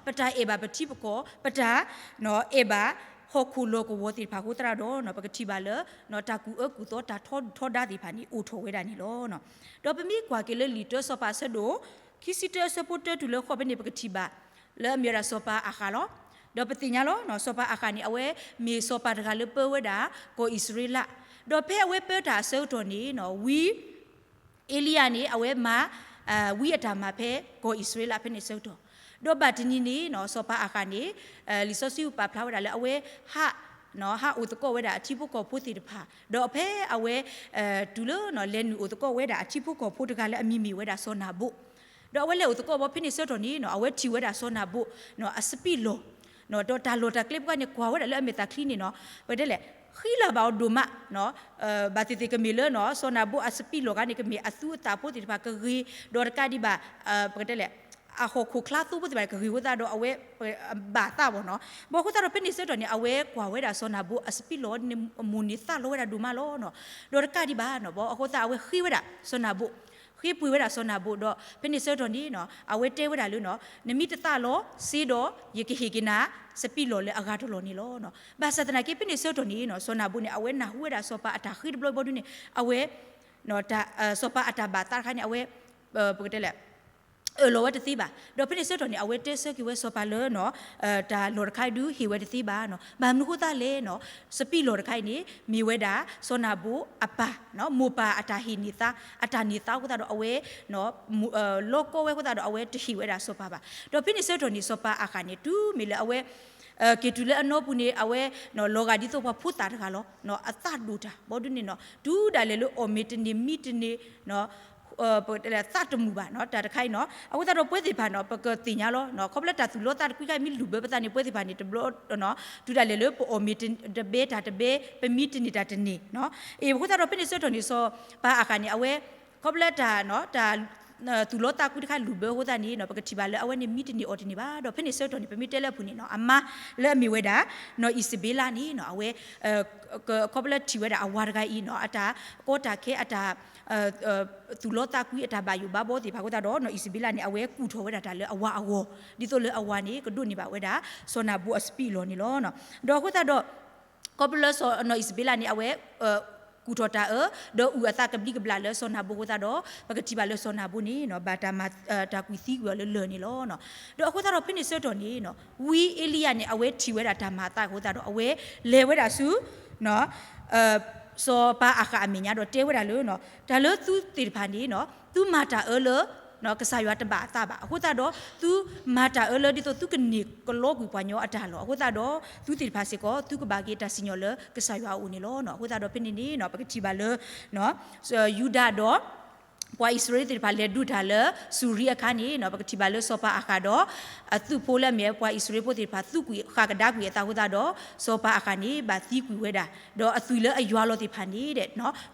ပတၢ်အဲၣ်ဘၣ်ပထံပကီၢ်, ပတၢ်အဲၣ်ဘၣ်ဟီၣ်ခိၣ်လီၢ်ကဝီၤသ့ၣ်တဖၣ်အဃိသတးဒီး ပကထံၣ်ဘၣ်လၢ တၢ်ကူၣ်အၢကူၣ်သီ တၢ်ထီဒုၣ်ထီဒါသ့ၣ်တဖၣ်န့ၣ် အိၣ်ထီၣ်ဝဲဒၣ်န့ၣ်လီၤ. ဒီးပမ့ၢ်ကွၢ်က့ၤလၢလံာ်တၢစီၤပၤအဆၢဒိၣ် ခံဆံတၢအဆၢဖိတၢတုၤလၢဃိးဖဲန့ၣ် ပကထံၣ်ဘၣ် လၢအမ့ၢ်ဝဲဒၣ်စီၤပၤအၤဃးလီၤ. ဒီးပသ့ၣ်ညါလီၤ စီၤပၤအၤဃးန့ၣ် အဝဲမ့ၢ်စီၤပၤတဂၤလၢပၢဝဲဒၣ် ကီၢ်အံၣ်စရ့လး, ဒီးဖဲအဝဲပၢတၢ်အဆၢကတီၢ်န့ၣ် ဝံ အ့လံယၤန့ၣ် အဝဲမၤ ဝံအတၢ်မၤဖဲကီၢ်အံၣ်စရ့လးဖဲန့ၣ်ဆၢကတီၢ်, ဒီးဘၣ်တနံၤန့ၣ် စီၤပၤအၤဃးန့ၣ် လံာ်စီဆှံပာ်ဖျါဝဲဒၣ်လၢအဝဲ ဟး ဟးအိၣ်သကိးဝဲဒၣ်အထံဖိကီၢ်ဖိသ့ၣ်တဖၣ်, ဒီးဖဲအဝဲ တုၤလၢ လဲၤနုာ်အိၣ်သကိးဝဲဒၣ်အထံဖိကီၢ်ဖိတဂၤလၢအမံၤမ့ၢ်ဝဲဒၣ်စီၤနၤဘူၣ်, ဒီးအဝဲလဲၤအိၣ်သကိးဘီဖဲန့ၣ်ဆၢကတီၢ်န့ၣ် အဝဲထံၣ်ဝဲဒၣ်စီၤနၤဘူၣ် အစပံးလီၢ် ဒီးတၢ်လီၢ်တၢ်ကျဲပှၤန့ၣ် ကွၢ်ဝဲဒၣ်လၢအမဲာ်သၣ်ချံန့ၣ်နီၤ, ပတဲလဲၣ် ဃံလၤဘၣ်အီၤဒိၣ်မး ဘၣ်သ့ၣ်သ့ၣ်ကမ့ၢ်လၢ စီၤနၤဘူၣ်အစပံးလီၢ်ဂၤန့ၣ် ကမ့ၢ်အသူအသၣ်ဖိသ့ၣ်တဖၣ်ကဂ့ၤ, ဒီးတကးဒံးဘၣ် ပကတဲလဲၣ် အဟီၣ်ခိၣ်ချါသိဖိသ့ၣ်တဖၣ်န့ၣ် ကဂ့ၤအဃိသတးဒီး အဝဲဘၣ်သးဘီနီၤ, ဘၣ်အဃိသတးဒီး ဖဲန့ၣ်ဆၢကတီၢ်န့ၣ် အဝဲကွၢ်ဝဲဒၣ်စီၤနၤဘူၣ်အစပံးလီၢ်န့ၣ် အမိၢ်န့ၣ်သးလီဝဲဒၣ်ဒိၣ်မးလီၤ. ဒီးတကးဒံးဘၣ်နီၤ ဘၣ်အဃိသတး အဝဲဃ့ဝဲဒၣ်စီၤနၤဘူၣ် ဃ့ပှ့ၤဝဲဒၣ်စီၤနၤဘူၣ်ဒီး ဖဲန့ၣ်ဆၢကတီၢ်န့ၣ် အဝဲတဲဝဲဒၣ်လၢ နမ့ၢ်တသးလီၤစ့ဒီး ယကဟ့ၣ်က့ၤနၤ စပံးလီၢ်လၢအဂၤတလီၢ်န့ၣ်လီၤ. ဘၣ်ဆၣ်သနာ်က့ ဖဲန့ၣ်ဆၢကတီၢ်န့ၣ် စီၤနၤဘူၣ်န့ၣ် အဝဲနၢ်ဟူဝဲဒၣ်စီၤပၤအတၢ်ဃ့တဘျီဘျီဒ်န့ၣ် အဝဲ စီၤပၤအတၢ်ဘၣ်သးတခါန့ၣ် အဝဲ ပကတဲလဲၣ် အၢၣ်လီၤဝဲတသ့ဘၣ်. ဒီးဖဲန့ၣ်ဆၢကတီၢ်န့ၣ် အဝဲတဲဆၢက့ၤဝဲစီၤပၤလၢ တၢ်လီၢ်တခါအံၤဒုးဟ့ၣ်ဝဲတသ့ဘၣ်နီၤ. ဘၣ်မနုၤအဃိသတးလဲၣ်နီၤ, စပံးလီၢ်တခါအံၤန့ၣ် မ့ၢ်ဝဲဒၣ်စီၤနၤဘူၣ်အပၢ် မိၢ်ပၢ်အတၢ်ဟ့ၣ်န့ၢ်သါ အတၢ်န့ၢ်သါအဃိသတးဒီး အဝဲ လီကီဝဲအဃိသတးဒီး အဝဲတဟ့ၣ်ဝဲဒၣ်စီၤပၤဘၣ်. ဒီးဖဲန့ၣ်ဆၢကတီၢ်န့ၣ် စီၤပၤအၤဃးန့ၣ် တုၤမ့ၢ်လၢအဝဲ က့ၤတုၤလၢအနီပူၤန့ၣ် အဝဲ လီၤဂာ်ဒ်သိးပှၤဖိသၣ်တဂၤလီၤ. အသးဒိၣ်တၢ်ဘီဒုးန့ၣ်နီၤ တုၤဒၣ်လဲာ်လၢအီၣ်မ့ၤတန့ၢ်မံတန့ၢ် ပကတဲလဲၣ် သးတမုာ်ဘၣ်နီၤ တၢ်တခါအံၤနီၤ. အဃိသတးဒီးပဝဲသ့ၣ်တဖၣ်နီၤ ပကသ့ၣ်ညါလီၤ. ခီဖျိလၢတၢ်သူၣ်လီသးတကွံတခါအံၤ မ့ၢ်လုၢ်ဘၢပသးန့ၣ် ပဝဲသ့ၣ်တဖၣ်န့ၣ် တဘျီ တုၤဒၣ်လဲာ်လၢပအီၣ်မ့ၤတဘဲတၢ်တဘဲ ပမံတန့ၢ်တၢ်တန့ၢ်နီၤ. အ့ အဃိသတးဒီး ဖဲန့ၣ်ဆၢကတီၢ်န့ၣ် စီၤပၤအၤဃးန့ၣ် အဝဲ ခီဖျိလၢတၢ် တၢ်သူၣ်လီသးကွံတခါလုၢ်ဘၢအဃိသတးန့ၣ်နီၤ ပကထံၣ်ဘၣ်လၢအဝဲန့ၣ်မံတန့ၢ်အီၣ်တန့ၢ်ဘၣ်. ဒီးဖဲန့ၣ်ဆၢကတီၢ်န့ၣ် ပမ့ၢ်တဲလၢအပူၤန့ၣ်နီၤ အမါလၢအမ့ၢ်ဝဲဒၣ် နီၢ်အံၣ်စဘ့လးန့ၣ်နီၤ အဝဲ ခီဖျိလၢထံၣ်ဝဲဒၣ်အဝၤတဂၤအံၤနီၤ အတၢ်ကီတၢ်ခဲ အတၢ် သူၣ်လီသးကွံအတၢ်ဘၣ်ယိၣ်ဘၣ်ဘီသ့ၣ်တဖၣ်အဃိသတးဒီး နီၢ်အံၣ်စဘ့လးန့ၣ် အဝဲကူၣ်ထီၣ်ဝဲဒၣ်တၢ်လၢအဝၤအဂီၢ် ဒ်သိးလၢအဝၤန့ၣ် ကဒိးန့ၢ်ဘၣ်ဝဲဒၣ် စီၤနၤဘူၣ်အစပံးအလီၢ်န့ၣ်လီၤ. ဒီးအဃိသတးဒီး ခီဖျိလၢ နီၢ်အံၣ်စဘ့လးန့ၣ် အဝဲ ကူၣ်ထီၣ်တၢ်အၢ ဒီးအုၣ်အသးကဘျံးကဘျၣ်လၢစီၤနၤဘူၣ်အဃိသတးဒီး ပကထံၣ်ဘၣ်လၢစီၤနၤဘူၣ်န့ၣ်နီၤ ဘၣ်တၢ်မၤ တၢ်ကွံာ်သံကွံာ်အီၤလၢလၢၢ်န့ၣ်လီၤ. ဒီးအဃိသတးဒီး ဖဲန့ၣ်ဆၢကတီၢ်န့ၣ်နီၤ ဝံအ့လံယၤန့ၣ် အဝဲထံၣ်ဝဲဒၣ်တၢ်မၤအသးအဃိသတးဒီး အဝဲလဲၤဝဲဒၣ်ဆူ စီၤပၤအၤဃးအမဲာ်ညါဒီးတဲဝဲဒၣ်လၢ တၢ်လၢသုသ့ၣ်တဖၣ်န့ၣ်နီၤ သုမၤတၢ်အၢလၢ ကစၢ်ယွၤတဘၣ်အသးဘၣ်. အဃိသတးဒီး သုမၤတၢ်အၢလၢဒ်သိးသုကန့ၢ်ကလီကွံာ်ပှၤကညီအတၢ်လီၢ်အဃိသတးဒီး သုသ့ၣ်တဖၣ်စ့ၢ်ကီး သုကဘၣ်က့ၤတၢ်စံၣ်ညီၣ်လၢကစၢ်ယွၤအအိၣ်န့ၣ်လီၤ. အဃိသတးဒီးဖဲန့ၣ်န့ၣ်နီၤ ပကထံၣ်ဘၣ်လၢ ယူဒၤဒီး ပှၤအံၣ်စရ့လးသ့ၣ်တဖၣ်လဲၤဒုးတၢ်လၢစူၤရံအအခါန့ၣ်နီၤ ပကထံၣ်ဘၣ်လၢစီၤပၤအၤဃးဒီး အသုးဖိလၢအမ့ၢ်ပှၤအံၣ်စရ့လးဖိသ့ၣ်တဖၣ် သူကွံာ်ဃၣ်ကဒါကွံာ်အသးအဃိသတးဒီး စီၤပၤအၤဃးန့ၣ် ဘၣ်သံကွံာ်ဝဲဒၣ် ဒီးအသွံၣ်လၢအယွၤလီၤသ့ၣ်တဖၣ်န့ၣ်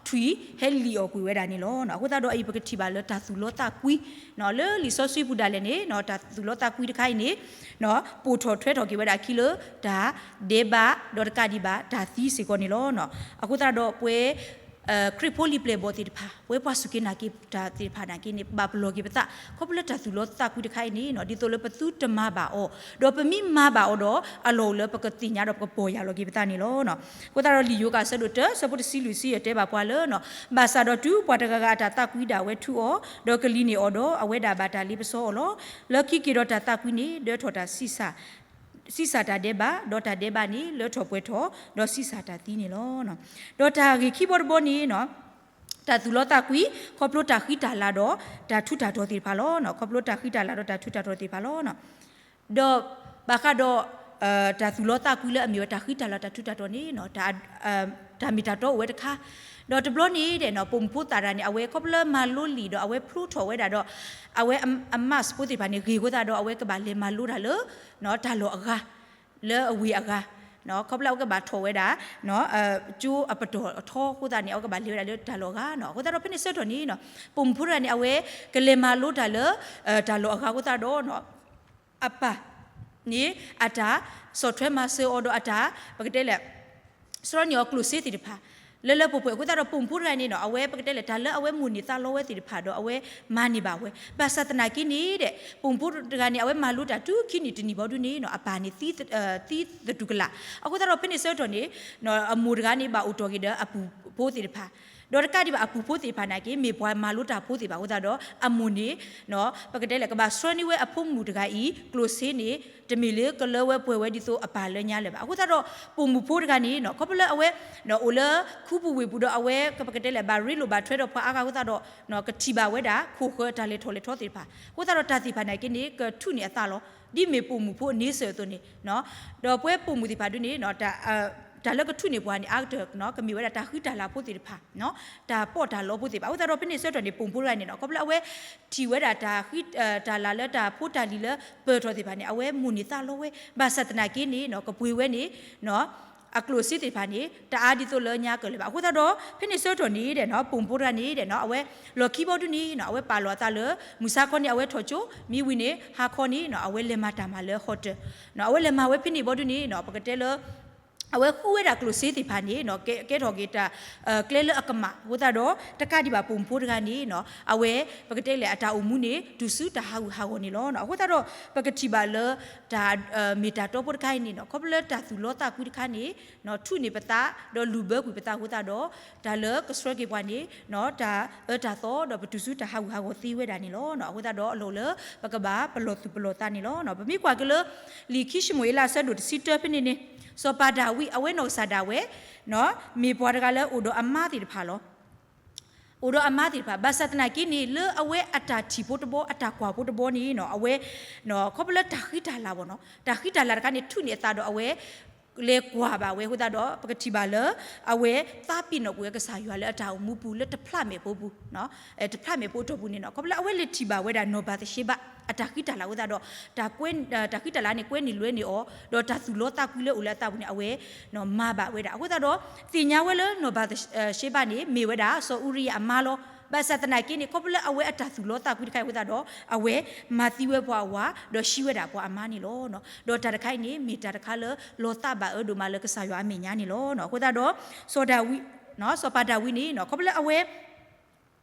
ထွံၣ်ဟဲလံၣ်အီၣ်ကွံာ်ဝဲဒၣ်န့ၣ်လီၤ. အဃိသတးဒီးအံၤ ပကထံၣ်ဘၣ်လၢတၢ်သူၣ်လီသးကွံ လၢလံာ်စီဆှံပူၤဒၣ်လဲာ်န့ၣ် တၢ်သူၣ်လီသးကွံတခါအံၤန့ၣ် ပိာ်ထီၣ်ထွဲထီၣ်က့ၤဝဲဒၣ်အခံလၢတၢ်ဒဲးဘး ဒီးတကးဒံးဘၣ်တၢ်သံစ့ၢ်ကီးန့ၣ်လီၤ. အဃိသတးဒီးပဝဲ ခရံာ်ဖိလံာ်ပျဲၢ်ဘီၣ်သ့ၣ်တဖၣ် ပဝဲပှၤစူၢ်က့ၤနာ်က့ၤတၢ်သ့ၣ်တဖၣ်နာ်က့န့ၣ် ပဘၣ်ပလီၢ်က့ၤပသး ခီဖျိလၢတၢ်သူၣ်လီသးကွံတခါအံၤန့ၣ် ဒ်သိးလၢပသုတမၤဘၣ်အီၤ ဒီးပမ့ၢ်မၤဘၣ်အီၤဒီး အလီၢ်အိၣ်လၢပကသ့ၣ်ညါဒီးပကပီၢ်ယၢ်လီၤက့ၤပသးန့ၣ်လီၤ. အဃိသတးဒီးလံာ်ယိၤကၣ်အဆၢဒိၣ်တၢ အဆၢဖိတဆံလွံၢ်ဆံယဲၢ်တဲဘၣ်ပှၤလၢ ဘၣ်ဆၣ်ဒီးတုၤပှၤတဂၤဂၤအတၢ်သးကွံဒၣ်ဝဲထူအီၤ ဒီးကလံၤန့ၢ်အီၤဒီး အဝဲဒၣ်ဘၣ်တၢ်လ့ပစီအီၤလီၤ. လၢခံက့ၤဒီးတၢ်သးကွံန့ၣ် ဒၢထီၣ်တၢ် ဆံးစၢ်တၢ်ဒဲးဘး, ဒီးတၢ်ဒဲးဘးန့ၣ် လၢထီၣ်ပှဲၤထီၣ်, ဒီးဆံးစၢ်တၢ်သံန့ၣ်လီၤ. ဒီးတၢ်ဂ့ၢ်ခံဘီတဘီန့ၣ် တၢ်သူၣ်လီသးကွံ ခီဖျိတၢ်ဃံတၢ်လၤဒီးတၢ်ထူးတၢ်တီၤသ့ၣ်တဖၣ်လီၤ. ခီဖျိတၢ်ဃံတၢ်လၤဒီးတၢ်ထူးတၢ်တီၤသ့ၣ်တဖၣ်လီၤ. ဒီးဘၣ်ဃးဒီး တၢ်သူၣ်လီသးကွံလၢအမ့ၢ်ဝဲတၢ်ဃံတၢ်လၤတၢ်ထူးတၢ်တီၤန့ၣ် တၢ်မ့ၢ်တၢ်တီအိၣ်ဝဲတခါ, ဒီးတဘျီန့ၣ်ဒီး ပိာ်မုၣ်ဖိသၣ်တဂၤန့ၣ် အဝဲခီဖျိလၢမၤလိလံာ်ဒီးအဝဲဖျိထီၣ်ဝဲဒၣ်ဒီး အဝဲအ mask ဖိသ့ၣ်တဖၣ်န့ၣ် ဂ့ၤအဃိသတးဒီး အဝဲကဘၣ်လဲၤမၤလိတၢ်လၢ တၢ်လီၢ်အဂၤ လၢအဝ့ၢ်အဂၤ ခီဖျိအဝဲကဘၣ်ထီၣ်ဝဲဒၣ် ကၠိအပတီၢ်အထီအဃိသတးန့ၣ် အဝဲကဘၣ်လဲၤဝဲဒၣ်လၢတၢ်လီၢ်အဂၤ. အဃိသတးဒီးဖဲန့ၣ်ဆၢကတီၢ်န့ၣ် ပိာ်မုၣ်ဖိတဂၤန့ၣ် အဝဲကလဲၤမၤလိတၢ်လၢ တၢ်လီၢ်အဂၤအဃိသတးဒီး အပၢ်န့ၣ် အတၢ်ဆီၣ်ထွဲမၤစၢၤအီၤဒီးအတၢ် ပကတဲလဲၣ် ဆှၢန့ၢ်အီၤကျိၣ်စ့သ့ၣ်တဖၣ် လၢလၢပှဲၤပှဲၤအဃိသတးဒီး ပိာ်မုၣ်ဖိတဂၤန့ၣ် အဝဲပကတဲလဲၣ် တၢ်လၢအဝဲမိၣ်န့ၢ်သးလီဝဲသ့ၣ်တဖၣ်ဒီး အဝဲမၤန့ၢ်ဘၣ်ဝဲ. ဘၣ်ဆၣ်သနာ်က့န့ၣ်ဒီး ပိာ်မုၣ်ဖိတဂၤန့ၣ် အဝဲမၤလိတၢ်တုၤခံနံၣ်တနံၣ်ဘီဒုန့ၣ် အပၢ်န့ၣ် သံသတူၢ်ကလာ်. အဃိသတးဒီး ဖဲန့ၣ်ဆၢကတီၢ်န့ၣ် အမိၢ်တဂၤန့ၣ် ဘၣ်အိၣ်တီၢ်က့ၤဒီးအပူၤဖိသ့ၣ်တဖၣ် ဒီးတကးဒံးဘၣ်အပူၤဖိသ့ၣ်တဖၣ်နာ်က့ မ့ၢ်ပှၤမၤလိတၢ်ဖိသ့ၣ်တဖၣ်အဃိသတးဒီး အမိၢ်န့ၣ် ပကတဲလဲၣ် ကဘၣ်ဆှၢန့ၢ်ဝဲအဖိမုၣ်တဂၤအံၤ ကျိၣ်စ့န့ၣ် တမ့ၢ်လၢကလၢဝဲပှဲၤဝဲဒ်သိးအပၢ်လၢညါလၢၤဘၣ်. အဃိသတးဒီး ပိာ်မုၣ်ဖိတဂၤန့ၣ် ခီဖျိလၢအဝဲ အိၣ်လၢခူပူၤဝ့ၢ်ပူၤဒီး အဝဲပကတဲလဲၣ် ဘၣ်ရ့လိာ်ဘၣ်ထွဲဒီးပှၤအါဂၤအဃိသတးဒီး ကထံၣ်ဘၣ်ဝဲဒၣ် ခိၣ်ဃၢၤတၢ်လဲၤထီၣ်လဲၤထီသ့ၣ်တဖၣ် အဃိသတးဒီးတၢ်သ့ၣ်တဖၣ်နာ်က့န့ၣ် ကထူးန့ၢ်အသးလီၤ. ဒ်မ့ၢ်ပိာ်မုၣ်ဖိအန့ဆၢၣ်အသိးန့ၣ် ဒီးပဝဲပိာ်မုၣ်သ့ၣ်တဖၣ်ဒုန့ၣ် တၢ်လၢကထူးန့ၢ်ပှၤန့ၣ် အါကတၢၢ် ကမ့ၢ်ဝဲဒၣ်တၢ်ဃံတၢ်လၤဖိသ့ၣ်တဖၣ် တၢ်ပီးတၢ်လီဖိသ့ၣ်တဖၣ်. အဃိသတးဒီး ဖဲန့ၣ်ဆၢကတီၢ်န့ၣ် ပိာ်မုၣ်ဖိတဂၤန့ၣ် ခီဖျိလၢအဝဲထံၣ်ဝဲဒၣ်တၢ်ဃံ တၢ်လၤလၢတၢ်ဖိတၢ်လံၤလၢပၢၢ်ထီၣ်သ့ၣ်တဖၣ်န့ၣ် အဝဲမိၣ်န့ၢ်သးလီဝဲ ဘၣ်ဆၣ်သနာ်က့န့ၣ် ကပှ့ၤဝဲန့ၣ် အကျိၣ်အစ့သ့ၣ်တဖၣ်န့ၣ် တအါဒ်သိးလၢညါကၢၢ်လၢၤဘၣ်. အဃိသတးဒီး ဖဲန့ၣ်ဆၢကတီၢ်န့ၣ်ဒီး ပိာ်မုၣ်ဖိတဂၤန့ၣ်ဒီး အဝဲလီၢ်ခံဘီဒုန့ၣ် အဝဲပာ်လီၤအသးလၢ မုၢ်ဆါခီန့ၣ် အဝဲထီၣ်ကၠိ မ့ၢ်ဝံၤန့ၣ် ဟါခီန့ၣ် အဝဲလဲၤမၤတၢ်မၤလၢ hotel အဝဲလဲၤမၤဝဲဖဲန့ၣ်ဘီဒုန့ၣ် ပကတဲလၢ အဝဲဃုဝဲဒၣ်ကျိၣ်စ့သ့ၣ်တဖၣ်န့ၣ် ကဲထီၣ်က့ၤတၢ် ကျဲလၢအကမၣ်အဃိသတးဒီး တကးဒံးဘၣ်ပိာ်မုၣ်ဖိတဂၤန့ၣ် အဝဲပကတဲလဲၣ် အတၢ်အိၣ်မူန့ၣ် တုၤဆူတၢ်ဟးဂူာ်ဟးဂီၤန့ၣ်လီၤ. အဃိသတးဒီး ပကထံၣ်ဘၣ်လၢ တၢ်မ့ၢ်တၢ်တီဖိတခါအံၤန့ၣ် ခီဖျိလၢတၢ်သူၣ်လီသးကွံတခါန့ၣ် ထူးန့ၢ်ပသး ဒီးလူၤဘၢကွံာ်ပသးအဃိသတးဒီး တၢ်လၢကဆှၢက့ၤပှၤန့ၣ် တၢ်အၢတၢ်သီဒီးပတုၤဆူတၢ်ဟးဂူာ်ဟးဂီၤသ့ဝဲဒၣ်န့ၣ်လီၤ. အဃိသတးဒီးအလီၢ်လၢ ပကဘၣ်ပလီၢ်သူၣ်ပလီၢ်သးန့ၣ်လီၤ. ပမ့ၢ်ကွၢ်က့ၤလၢ လံာ်ခံၡမူၤအ့လးအဆၢဒိၣ်တဆံတၢဖဲန့ၣ်န့ၣ် စီၤပၤဒၤဝံး အဝဲနီၢ်ကစၢ်ဒၣ်ဝဲ မ့ၢ်ပှၤတဂၤလၢအိၣ်ဒီးအမါသ့ၣ်တဖၣ်လီၤ. အိၣ်ဒီးအမါသ့ၣ်တဖၣ် ဘၣ်ဆၣ်သနာ်က့န့ၣ် လၢအဝဲအတၢ်ထံၣ်ဖိတဘီ အတၢ်ကွၢ်ဖိတဘီန့ၣ် အဝဲ ခီဖျိလၢတၢ်ဃံတၢ်လၤဘၣ်နီၤ တၢ်ဃံတၢ်လၤတခါန့ၣ် ထူးန့ၢ်အသးဒီးအဝဲ လဲၤကွၢ်ဘၣ်ဝဲအဃိသတးဒီး ပကထံၣ်ဘၣ်လၢ အဝဲသးပ့ၤနီၣ်ကွံာ်ဝဲကစၢ်ယွၤလၢအတၢ်အိၣ်မူပူၤလၢတဖျးမဲာ်ဖိပူၤ တဖျးမဲာ်ဖိအတီၢ်ပူၤန့ၣ်နီၤ ခီဖျိလၢအဝဲလဲၤထံၣ်ဘၣ်ဝဲဒၣ်နီၢ်ဘၤသရှ့ဘၣ် အတၢ်ဃံတၢ်လၤအဃိသတးဒီး တၢ်ဃံတၢ်လၤန့ၣ် ကွဲန့ၢ်လွဲန့ၢ်အီၤ ဒီးတၢ်သူၣ်လီသးကွံလၢအိၣ်လၢအသးပူၤန့ၣ် အဝဲ မၤဘၣ်ဝဲဒၣ် အဃိသတးဒီး သ့ၣ်ညါဝဲလၢနီၢ်ဘၤသရှ့ဘၣ်န့ၣ် မ့ၢ်ဝဲဒၣ်စီၤအူရံယၤအမါလီၤ. ဘၣ်ဆၣ်သနာ်က့န့ၣ် ခီဖျိလၢအဝဲအတၢ်သူၣ်လီသးကွံတခါအံၤအဃိသတးဒီး အဝဲမၤသံဝဲပှၤအဝၤ ဒီးဟံးဝဲဒၣ်ပှၤအမါန့ၣ်လီၤ. ဒီးတၢ်တခါအံၤန့ၣ် မ့ၢ်တၢ်တခါလၢလီၤသးဘၣ်အၢဒိၣ်မးလၢကစၢ်ယွၤအမဲာ်ညါန့ၣ်လီၤ. အဃိသတးဒီး စီၤဒၤဝံး စီၤပၤဒၤဝံးန့ၣ် ခီဖျိလၢအဝဲ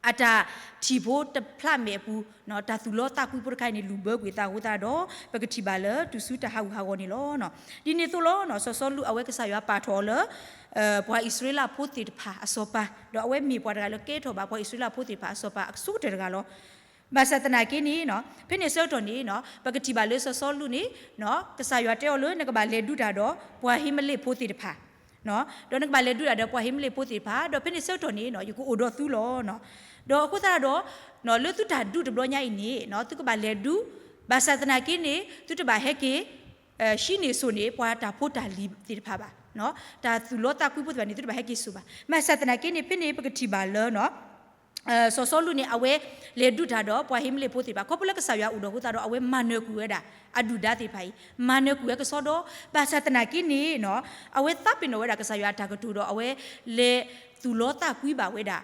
အတၢ်ထံၣ်ဖိတဖျးမဲာ်အပူၤ တၢ်သူၣ်လီသးကွံဖိတခါအံၤန့ၣ် လူၤဘၢကွံာ်သးအဃိသတးဒီး ပကထံၣ်ဘၣ်လၢတုၤဆူတၢ်ဟးဂူာ်ဟးဂီၤန့ၣ်လီၤ. ဒ်န့ၣ်အသိးလီၤ စီၤစီလူးအဝဲကစၢ်ယွၤပာ်ထီၣ်အီၤလၢ ပှၤအံၣ်စရ့လးဖိသ့ၣ်တဖၣ်အစီၤပၤ ဒီးအဝဲမ့ၢ်ပှၤတဂၤလၢကဲထီၣ်ဘၣ်ပှၤအံၣ်စရ့လးဖိသ့ၣ်တဖၣ်အစီၤပၤအဆိကတၢၢ်တဂၤလီၤ. ဘၣ်ဆၣ်သနာ်က့န့ၣ် ဖဲန့ၣ်ဆၢကတီၢ်န့ၣ် ပကထံၣ်ဘၣ်လၢစီၤစီလူးန့ၣ် ကစၢ်ယွၤတဲအီၤလၢ နကဘၣ်လဲၤဒုးတၢ်ဒီးပှၤဧ့မ့လ့းဖိသ့ၣ်တဖၣ် ဒီးနကဘၣ်လဲၤဒုးတၢ်ဒီးပှၤဧ့မ့လ့းဖိသ့ၣ်တဖၣ် ဒီးဖဲန့ၣ်ဆၢကတီၢ်န့ၣ် ယကအိၣ်ဒီးသုလီၤ. ဒီးအဃိသတးဒီး လၢသုတၢ်ဒုးတဘျီညါအံၤန့ၣ် သုကဘၣ်လဲၤဒုး ဘၣ်ဆၣ်သနာ်က့န့ၣ် သုတဘၣ်ဟဲက့ၤ ဟံးန့ၢ်ဆိၣ်န့ၢ် ပှၤတၢ်ဖိတၢ်လံၤသ့ၣ်တဖၣ်ဘၣ်. တၢ်သူၣ်လီသးကွံဖိသ့ၣ်တဖၣ်န့ၣ် သုတဘၣ်ဟဲက့ၤဆိၣ်ဘၣ်. ဘၣ်ဆၣ်သနာ်က့န့ၣ် ဖဲန့ၣ်ပကထံၣ်ဘၣ်လၢ စီၤစီလူးန့ၣ် အဝဲလဲၤဒုးတၢ်ဒီးပှၤဧ့မ့လ့းဖိသ့ၣ်တဖၣ် ခီဖျိလၢကစၢ်ယွၤအိၣ်ဒီးအဃိသတးဒီး အဝဲမၤနၢၤကွံာ်ဝဲဒၣ် အဒုၣ်ဒါသ့ၣ်တဖၣ်အံၤ မၤနၢၤကွံာ်ဝဲကစီဒီ ဘၣ်ဆၣ်သနာ်က့န့ၣ် အဝဲသးပ့ၤနီၣ်ဝဲဒၣ်ကစၢ်ယွၤအတၢ်ကတိၤဒီး အဝဲလဲၤသူၣ်လီသးကွံဘၣ်ဝဲဒၣ်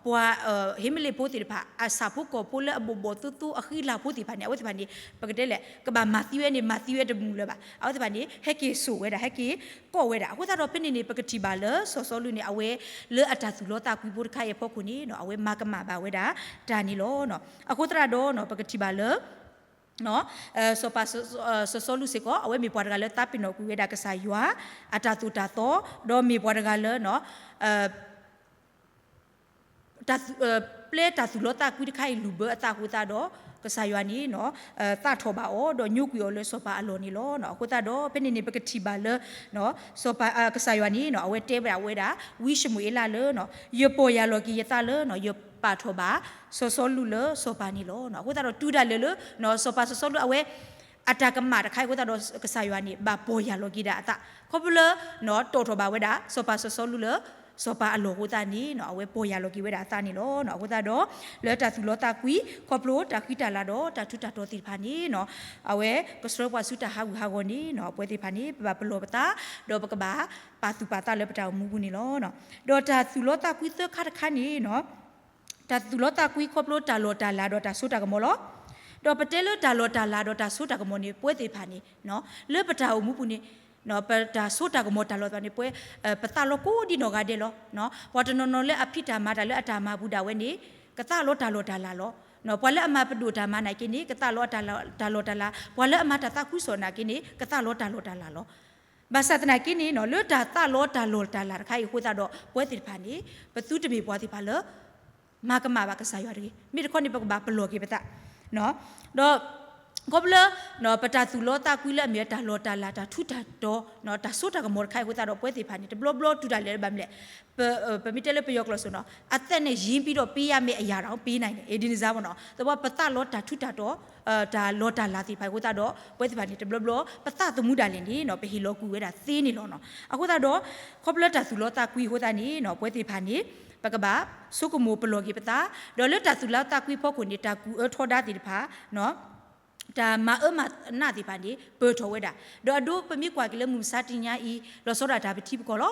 ပှၤဧ့မ့လ့းဖိသ့ၣ်တဖၣ် အဆၣ်ဖိကီၢ်ဖိလၢအဘိးဘိးသိသိအဃံအလၤဖိသ့ၣ်တဖၣ်န့ၣ် အဝဲသ့ၣ်တဖၣ်န့ၣ် ပကတဲလဲၣ် ကဘၣ်မၤသံဝဲန့ၣ် မၤသံဝဲတမုာ်လၢၤဘၣ်. အဝဲသ့ၣ်တဖၣ်န့ၣ် ဟဲက့ၤဆိၣ်ဝဲဒၣ် ဟဲက့ၤကိးဝဲဒၣ်. အဃိသတးဒီးဖဲန့ၣ်န့ၣ် ပကထံၣ်ဘၣ်လၢစီၤစီလူးန့ၣ် အဝဲလၢအတၢ်သူၣ်လီသးကွံဖိတခါအံၤအဖီခိၣ်န့ၣ် အဝဲမၤကမၣ်ဘၣ်ဝဲဒၣ်တၢ်န့ၣ်လီၤ. အဃိသတးဒီး ပကထံၣ်ဘၣ်လၢ စီၤပၤ စီၤစီလူးစ့ၢ်ကီး အဝဲမ့ၢ်ပှၤတဂၤလၢသးပ့ၤနီၣ်ကွံာ်ဝဲဒၣ်ကစၢ်ယွၤ အတၢ်သိၣ်တၢ်သီ ဒီးမ့ၢ်ပှၤတဂၤလၢ တၢ်သူ- ပျဲတၢ်သူၣ်လီသးကွံတခါအံၤလူၤဘၢအသးအဃိသတးဒီး ကစၢ်ယွၤန့ၣ် သးထီၣ်ဘၣ်အီၤ ဒီးညိကွံာ်အီၤလၢစီၤပၤအလီၢ်န့ၣ်လီၤ. အဃိသတးဒီး ဖဲန့ၣ်န့ၣ် ပကထံၣ်ဘၣ်လၢ စီၤပၤ- ကစၢ်ယွၤန့ၣ် အဝဲတဲဝဲဒၣ်ဝဲဒၣ် ဝံၡမူၤအ့လးလၢ ယပီၢ်ယၢ်လီၤက့ၤယသးလၢ ယပာ်ထီၣ်ဘၣ်စီၤစီလူးလၢစီၤပၤန့ၣ်လီၤ. အဃိသတးဒီးတုၤဒၣ်လဲာ်လၢ စီၤပၤစီၤစီလူးအဝဲ အတၢ်ကမၣ်တခါအံၤအဃိသတးဒီး ကစၢ်ယွၤန့ၣ် ဘၣ်ပီၢ်ယၢ်လီၤက့ၤဒၣ်အသး ခီဖျိလၢ တီၣ်ထီၣ်ဘၣ်ဝဲဒၣ် စီၤပၤစီၤစီလူးလၢ စီၤပၤအလီၢ်အဃိသတးန့ၣ် အဝဲပီၢ်ယၢ်လီၤက့ၤဝဲဒၣ်အသးန့ၣ်လီၤ. အဃိသတးဒီး လၢတၢ်သူၣ်လီသးကွံ ခီဖျိတၢ်ဃံတၢ်လၤဒီးတၢ်ထူးတၢ်တီၤသ့ၣ်တဖၣ်န့ၣ် အဝဲကဆှၢပှၤဆူတၢ်ဟးဂူာ်ဟးဂီၤန့ၣ် ပဝဲသ့ၣ်တဖၣ်န့ၣ် ပဘၣ်ပလီၢ်ပသး ဒီးပကဘၣ်ပာ်သူၣ်ပာ်သးလၢပတၢ်အိၣ်မူပူၤန့ၣ်လီၤ. ဒီးတၢ်သူၣ်လီသးကွံသၢခါတခါန့ၣ် တၢ်သူၣ်လီသးကွံခီဖျိတၢ်လီၤတၢ်လၤဒီးတၢ်စိတၢ်ကမီၤလီၤ. ဒီးပတဲလၢတၢ်လီၤတၢ်လၤဒီးတၢ်စိတၢ်ကမီၤန့ၣ် ပဝဲသ့ၣ်တဖၣ်န့ၣ် လၢပတၢ်အိၣ်မူပူၤန့ၣ် ပတၢ်စိတၢ်ကမီၤတၢ်လီၤတၢ်လၤန့ၣ် ပှဲၤ ပသးလီကိးဒံနီၢ်ဂၤဒဲးလီၤ. ပှၤတနီၤနီၤလၢအဖံးတၢ်မၤတၢ်လၢအတၢ်မၤပူၤဒၣ်ဝဲန့ၣ် ကသးလီတၢ်လီၤတၢ်လၤလီၤ. ပှၤလၢအမၤပဒိၣ်တၢ်မၤနာ်က့န့ၣ် ကသးလီတၢ်လီၤတၢ်လၤ, ပှၤလၢအမၤတၢ်သးခုကစီၣ်နာ်က့န့ၣ် ကသးလီတၢ်လီၤတၢ်လၤလီၤ. ဘၣ်ဆၣ်သနာ်က့န့ၣ် လၢတၢ်သးလီတၢ်လီၤတၢ်လၤတခါအံၤအဃိသတးဒီး ပဝဲသ့ၣ်တဖၣ်န့ၣ် ပသုတမ့ၢ်ပှၤသ့ၣ်တဖၣ်လၢ မၤကမၣ်ဘၣ်ကစၢ်ယွၤတဂ့ၤ. မ့ၢ်တခီန့ၣ် ပကဘၣ်ပလီၢ်က့ၤပသး ဒီး ခီဖျိလၢ ပတၢ်သူၣ်လီသးကွံလၢအမ့ၢ်တၢ်လီၤတၢ်လၤ တၢ်ထူးတၢ်တီၤ တၢ်စိတၢ်ကမီၤတခါအံၤအဃိသတးဒီး ပဝဲသ့ၣ်တဖၣ်န့ၣ် တဘျီဘျီတုၤဒၣ်လဲာ်လၢဘၣ်မနုၤလဲၣ် ပ- ပမ့ၢ်တဲလၢပယီၤကျိာ်စ့ၢ်နီၤ အသက်နဲ့ ရင်းပြီးတော့ ပေးရမယ့်အရာတောင် ပေးနိုင်တယ် ဒ်န့ၣ်စါဘၣ်နီၤ သဘီပသးလီတၢ်ထူးတၢ်တီၤ တၢ်လီၤတၢ်လၤသ့ၣ်တဖၣ်အဃိသတးဒီး ပဝဲသ့ၣ်တဖၣ်န့ၣ် တဘျီဘျီ ပသးသမူဒၣ်လဲာ်န့ၣ်နီၤ ပဟ့ၣ်လီၤကွံာ်ဝဲဒၣ်သ့န့ၣ်လီၤနီၤ. အဃိသတးဒီး ခီဖျိလၢတၢ်သူၣ်လီသးကွံအဃိသတးန့ၣ်နီၤ ပဝဲသ့ၣ်တဖၣ်န့ၣ် ပကဘၣ်ဆိကမိၣ်ပလီၢ်က့ၤပသး ဒီးလၢတၢ်သူၣ်လီသးကွံဖီခိၣ်န့ၣ် တၢ်ကူၣ်အၢထီဒါသ့ၣ်တဖၣ် တၢ်မၤအၢမၤနးသ့ၣ်တဖၣ်န့ၣ် ပၢၢ်ထီၣ်ဝဲဒၣ် ဒီးအဒိပမ့ၢ်ကွၢ်က့ၤလၢမုၢ်မဆါတနံၤညါအံၤ လီၤဆီဒၣ်တၢ်ပထံပကီၢ်လီၤ.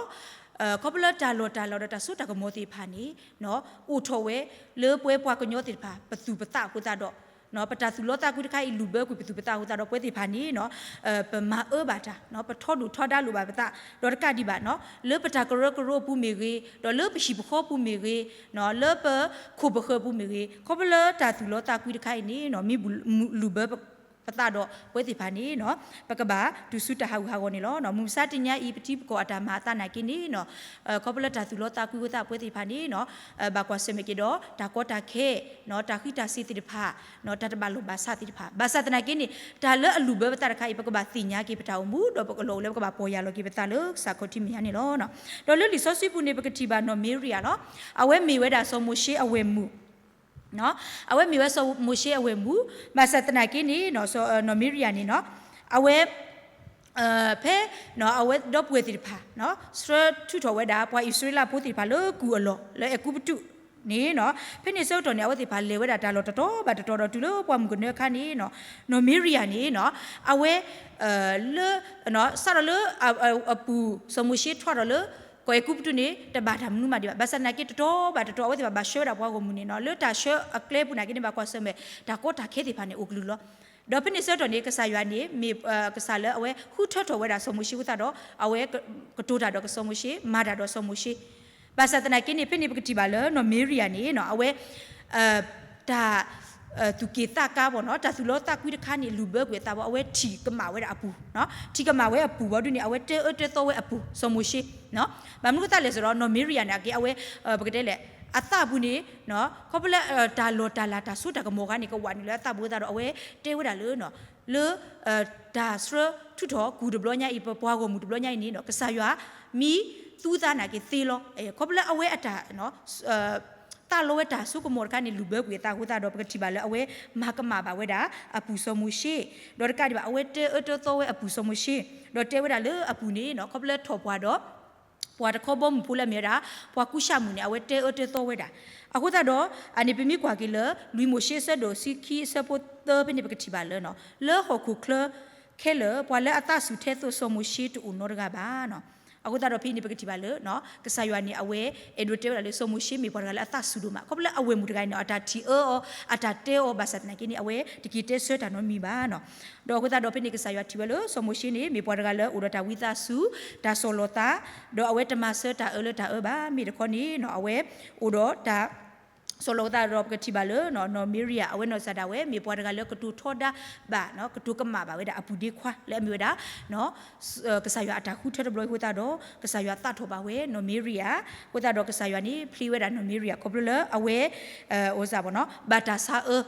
ခီဖျိလၢတၢ်လီၤတၢ်လၤဒီးတၢ်စိတၢ်ကမီၤသ့ၣ်တဖၣ်န့ၣ် အိၣ်ထီၣ်ဝဲလၢပဝဲပှၤကညီသ့ၣ်တဖၣ် ပသူၣ်ပသးအဃိသတးဒီး ပတၢ်သူၣ်လီသးကွံတခါအံၤ လူၤဘၢကွံာ်ပသူၣ်ပသးအဃိသတးဒီး ပဝဲသ့ၣ်တဖၣ်န့ၣ် ပမၤအၢဘၣ်တၢ် ပထီဒိၣ်ထီဒါလိာ်ဘၣ်ပသး ဒီးတကးဒံးဘၣ် လၢပတၢ်ကရၢကရိအပူၤမ့ၢ်ဂ့ၤ ဒီးလၢပဟံၣ်ပဃီပူၤမ့ၢ်ဂ့ၤ လၢပခိၣ်ပဃၢၤပူၤမ့ၢ်ဂ့ၤ ခီဖျိလၢတၢ်သူၣ်လီသးကွံတခါအံၤန့ၣ် မ့ၢ်လူၤဘၢပသးဒီးပဝဲသ့ၣ်တဖၣ်န့ၣ် ပကဘၣ်တုၤဆူတၢ်ဟးဂူာ်ဟးဂီၤန့ၣ်လီၤ. မုၢ်မဆါတနံၤညါအံၤ ပထံပကီၢ်အတၢ်မၤအသးနာ်က့န့ၣ် ခီဖျိလၢတၢ်သူၣ်လီသးကွံအဃိသတး ပဝဲသ့ၣ်တဖၣ်န့ၣ် ဘၣ်ကွၢ်ဆၢၣ်မဲာ်က့ၤဒီး တၢ်ကီတၢ်ခဲ တၢ်ဃံးတၢ်စ့ၤသ့ၣ်တဖၣ် တၢ်တဘၣ်လိာ်ဘၣ်စးသ့ၣ်တဖၣ် ဘၣ်ဆၣ်သနာ်က့န့ၣ် တၢ်လၢအလူၤဘၢပသးတခါအံၤ ပကဘၣ်သ့ၣ်ညါက့ၤပတၢ်အိၣ်မူ ဒီးပကလီၤအိၣ်လၢပကဘၣ်ပီၢ်ယၢ်လီၤက့ၤပသးလၢကစၢ်ခီၣ်ထံးမဲာ်ညါန့ၣ်လီၤ. ဒီးလၢလံာ်စီဆှံပူၤန့ၣ် ပကထံၣ်ဘၣ်နီၢ်မ့ရံယၤလီၤ. အဝဲမ့ၢ်ဝဲဒၣ်စီၤမိၤၡ့အဝဲၢ်မုၣ် အဝဲမ့ၢ်ဝဲစီၤမိၤၡ့အဝဲၢ်မုၣ် ဘၣ်ဆၣ်သနာ်က့န့ၣ် နီၢ်မ့ရံယၤန့ၣ် အဝဲ ဖဲ အဝဲဒီပုၢ်ဝဲၢ်သ့ၣ်တဖၣ် ဆှၢထုးထီၣ်ဝဲဒၣ် ပှၤအံၣ်စရ့လးဖိသ့ၣ်တဖၣ်လၢကုၢ်အလီၢ် လၢအဲၤကူပတူးန့ၣ် ဖဲန့ၣ်ဆၢကတီၢ်န့ၣ် အဝဲသ့ၣ်တဖၣ်လဲၤဝဲဒၣ်တၢ်လီၢ်တတီၤဘၣ်တတီၤဒီးတုၤလၢပှၢ်မုၢ်ကနၢအခါန့ၣ် နီၢ်မ့ရံယၤန့ၣ် အဝဲ လၢ စးထီၣ်လၢ အပူၤ စီၤမိၤၡ့ထွါထီၣ်လၢ ကီၢ်အဲၤကူပတူးန့ၣ် တဘၣ်တၢ်မနုၤမးဒံးဘၣ်. ဘၣ်ဆၣ်သနာ်က့ တတီၤဘၣ်တတီၤ အဝဲသ့ၣ်တဖၣ်ဘၣ်ဆှၢဝဲဒၣ်ပှၤဂီၢ်မုၢ်န့ၣ် လၢတၢ်ဆှၢအကျဲပူၤနာ်က့န့ၣ် ဘၣ်ကွၢ်ဆၢၣ်မဲာ် တၢ်ကီတၢ်ခဲသ့ၣ်တဖၣ်န့ၣ် အိၣ်ကလုာ်လီၤ. ဒီးဖဲန့ၣ်ဆၢကတီၢ်န့ၣ် ကစၢ်ယွၤန့ၣ် မ့ၢ်ကစၢ်လၢအဝဲဃုထၢထီၣ်ဝဲဒၣ်စီၤမိၤၡ့အဃိသတးဒီး အဝဲကတိၤတၢ်ဒီးစီၤမိၤၡ့ မၤတၢ်ဒီးစီၤမိၤၡ့ ဘၣ်ဆၣ်သနာ်က့န့ၣ် ဖဲန့ၣ်ပကထံၣ်ဘၣ်လၢ နီၢ်မ့ရံယၤန့ၣ် အဝဲ တၢ် သူၣ်က့ၣ်သးကါဘၣ်နီၤ တၢ်သူၣ်လီသးကွံတခါန့ၣ် လူၤဘၢကွံာ်အသးဘၣ် အဝဲထံၣ်ကမၣ်ဝဲဒၣ်အပူၤ ထံၣ်ကမၣ်ဝဲအပူၤဘၣ်ဒ်န့ၣ် အဝဲတဲအၢတဲသီဝဲအပူၤ စီၤမိၤၡ့ ဘၣ်မနုၤအဃိသတးလဲၣ်စ့ၢ်ဒီး နီၢ်မ့ရံယၤန့ၣ် အက့ၢ်အဝဲ ပကတဲလဲၣ် အသးပူၤန့ၣ် ခီဖျိလၢ တၢ်လီၢ်တၢ်လၤတၢ်စိတၢ်ကမီၤအခါန့ၣ် ကဝးနုာ်လၢအသးပူၤအဃိသတးဒီး အဝဲတဲဝဲဒၣ်လၢ လၢ တၢ်ဆှၢထုးထီၣ်ကုၢ်တဘျီညါအံၤ ပပှၤဂီၢ်မုၢ်တဘျီညါအံၤန့ၣ် ကစၢ်ယွၤ မံသူသးနာ်က့သ့လီၤ. ခီဖျိလၢအဝဲအတၢ် သးလီဝဲတၢ်စိကမီၤတခါန့ၣ် လူၤဘၢကွံာ်အသးအဃိသတးဒီး ပကထံၣ်ဘၣ်လၢအဝဲမၤကမၣ်ဘၣ်ဝဲဒၣ်အပူၤစီၤမိၤၡ့ ဒီးတကးဒံးဘၣ် အဝဲတဲအၢတဲသီဝဲအပူၤစီၤမိၤၡ့ ဒီးတဲဝဲဒၣ်လၢအပူၤန့ၣ် ခီဖျိလၢထီၣ်ပှၢ်ဒီး ပှၤတခီဘီမုၢ်ဖိလၢအမ့ၢ်ဝဲဒၣ် ပှၤကူၡးမုၣ်န့ၣ် အဝဲတဲအၢတဲသီဝဲဒၣ် အဃိသတးဒီး အန့ၣ်ပမ့ၢ်ကွၢ်က့ၤလၢ လွံၢ်မိၤၡ့အဆၢဒိၣ်ဆံခံအဆၢဖိသၢဖဲန့ၣ် ပကထံၣ်ဘၣ်လၢ လၢဟီၣ်ခိၣ်ချၢခဲလၢာ် ပှၤလၢအသးဆူၣ်ထဲသိးစီၤမိၤၡ့တအိၣ်နီတဂၤဘၣ် အဃိသတးဒီးဖဲန့ၣ် ပကထံၣ်ဘၣ်လၢ ကစၢ်ယွၤန့ၣ် အဝဲအဲၣ်ဒိးတဲဝဲဒၣ်လၢ စီၤမိၤၡ့မ့ၢ်ပှၤတဂၤလၢအသးဆူၣ်ဒိၣ်မး ခီဖျိလၢအဝဲၢ်မုၣ်တဂၤအံၤန့ၣ် အတၢ်ထံၣ်အၢအီၤ အတၢ်တဲအီၤ ဘၣ်ဆၣ်သနာ်က့န့ၣ် အဝဲတက့ၤတဲဆၢတၢ်နီတမံၤဘၣ် ဒီးအဃိသတးဒီးဖဲန့ၣ် ကစၢ်ယွၤထံၣ်ဝဲလၢ စီၤမိၤၡ့န့ၣ် မ့ၢ်ပှၤတဂၤလၢအိၣ်ဒီးတၢ်ဝံသးစူၤ တၢ်ဆီၣ်လီၤသး ဒီးအဝဲတမၤဆၢတၢ်အၢလၢတၢ်အၢဘၣ် မ့ၢ်တခီန့ၣ် အဝဲအိၣ်ဒီးတၢ် စီၤလီၤအဃိသတးဒီး ပကထံၣ်ဘၣ်လၢ နီၢ်မ့ရံယၤ အဝဲနီၢ်ကစၢ်ဒၣ်ဝဲ မ့ၢ်ပှၤတဂၤလၢကတိၤထီဒါဘၣ် ကတိၤကမၣ်ဘၣ်ဝဲဒၣ်အပုၢ်ဒ့ခွါ လၢအမ့ၢ်ဝဲဒၣ် ကစၢ်ယွၤအတၢ်ဃုထၢတဘျီအံၤအဃိသတးဒီး ကစၢ်ယွၤသးထီၣ်ဘၣ်ဝဲနီၢ်မ့ရံယၤ အဃိသတးဒီးကစၢ်ယွၤန့ၣ် ဖျ့ဝဲဒၣ်နီၢ်မ့ရံယၤ ခီဖျိလၢအဝဲ အိၣ်စၢ်ဘၣ်နီၤ ဘၣ်တၢ်ဆါအၢ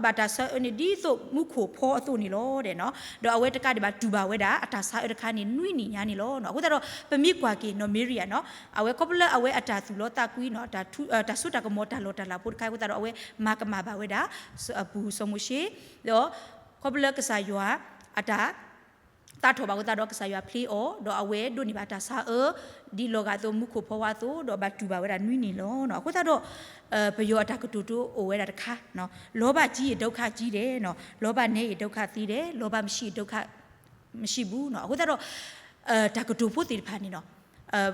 ဘၣ်တၢ်ဆါအၢန့ၣ် ဒ်သိးမူခိၣ်ဖီအသိးန့ၣ်လီၤဒီး ဒီးအဝဲတကးဒံးဘၣ်တူၢ်ဘၣ်ဝဲဒၣ် အတၢ်ဆါအၢတခါန့ၣ် နွံနံၣ်ညါန့ၣ်လီၤ. အဃိသတးဒီး ပမ့ၢ်ကွၢ်က့ၤနီၢ်မ့ရံယၤနီၤ အဝဲခီဖျိလၢအဝဲအတၢ်သူၣ်လီသးကွံနီၤ တၢ်ဆူးတၢ်ကမီၤတၢ်လီၢ်တၢ်လၤဖိတခါအံၤအဃိသတးဒီး အဝဲမၤကမၣ်ဘၣ်ဝဲဒၣ် အပုၢ်စီၤမိၤၡ့ ဒီး ခီဖျိလၢကစၢ်ယွၤ အတၢ် သးထီၣ်ဘၣ်အဃိသတးဒီး ကစၢ်ယွၤဖျ့အီၤ ဒီးအဝဲဒိးန့ၢ်ဘၣ်တၢ်ဆါအၢ ဒ်လီၤဂာ်အသိးမူခိၣ်ဖီဝါအသိး ဒီးဘၣ်တူၢ်ဘၣ်ဝဲဒၣ်နွံနံၣ်လီၤ. အဃိသတးဒီး ပယီၤအတၢ်ကတိၤဒိအိၣ်ဝဲဒၣ်တခါ လောဘကြီးရင်ဒုက္ခကြီးတယ် လောဘနည်းရင်ဒုက္ခသေးတယ် လောဘမရှိရင်ဒုက္ခမရှိဘူး အဃိသတးဒီး တၢ်ကတိၤဖိသ့ၣ်တဖၣ်န့ၣ်နီၤ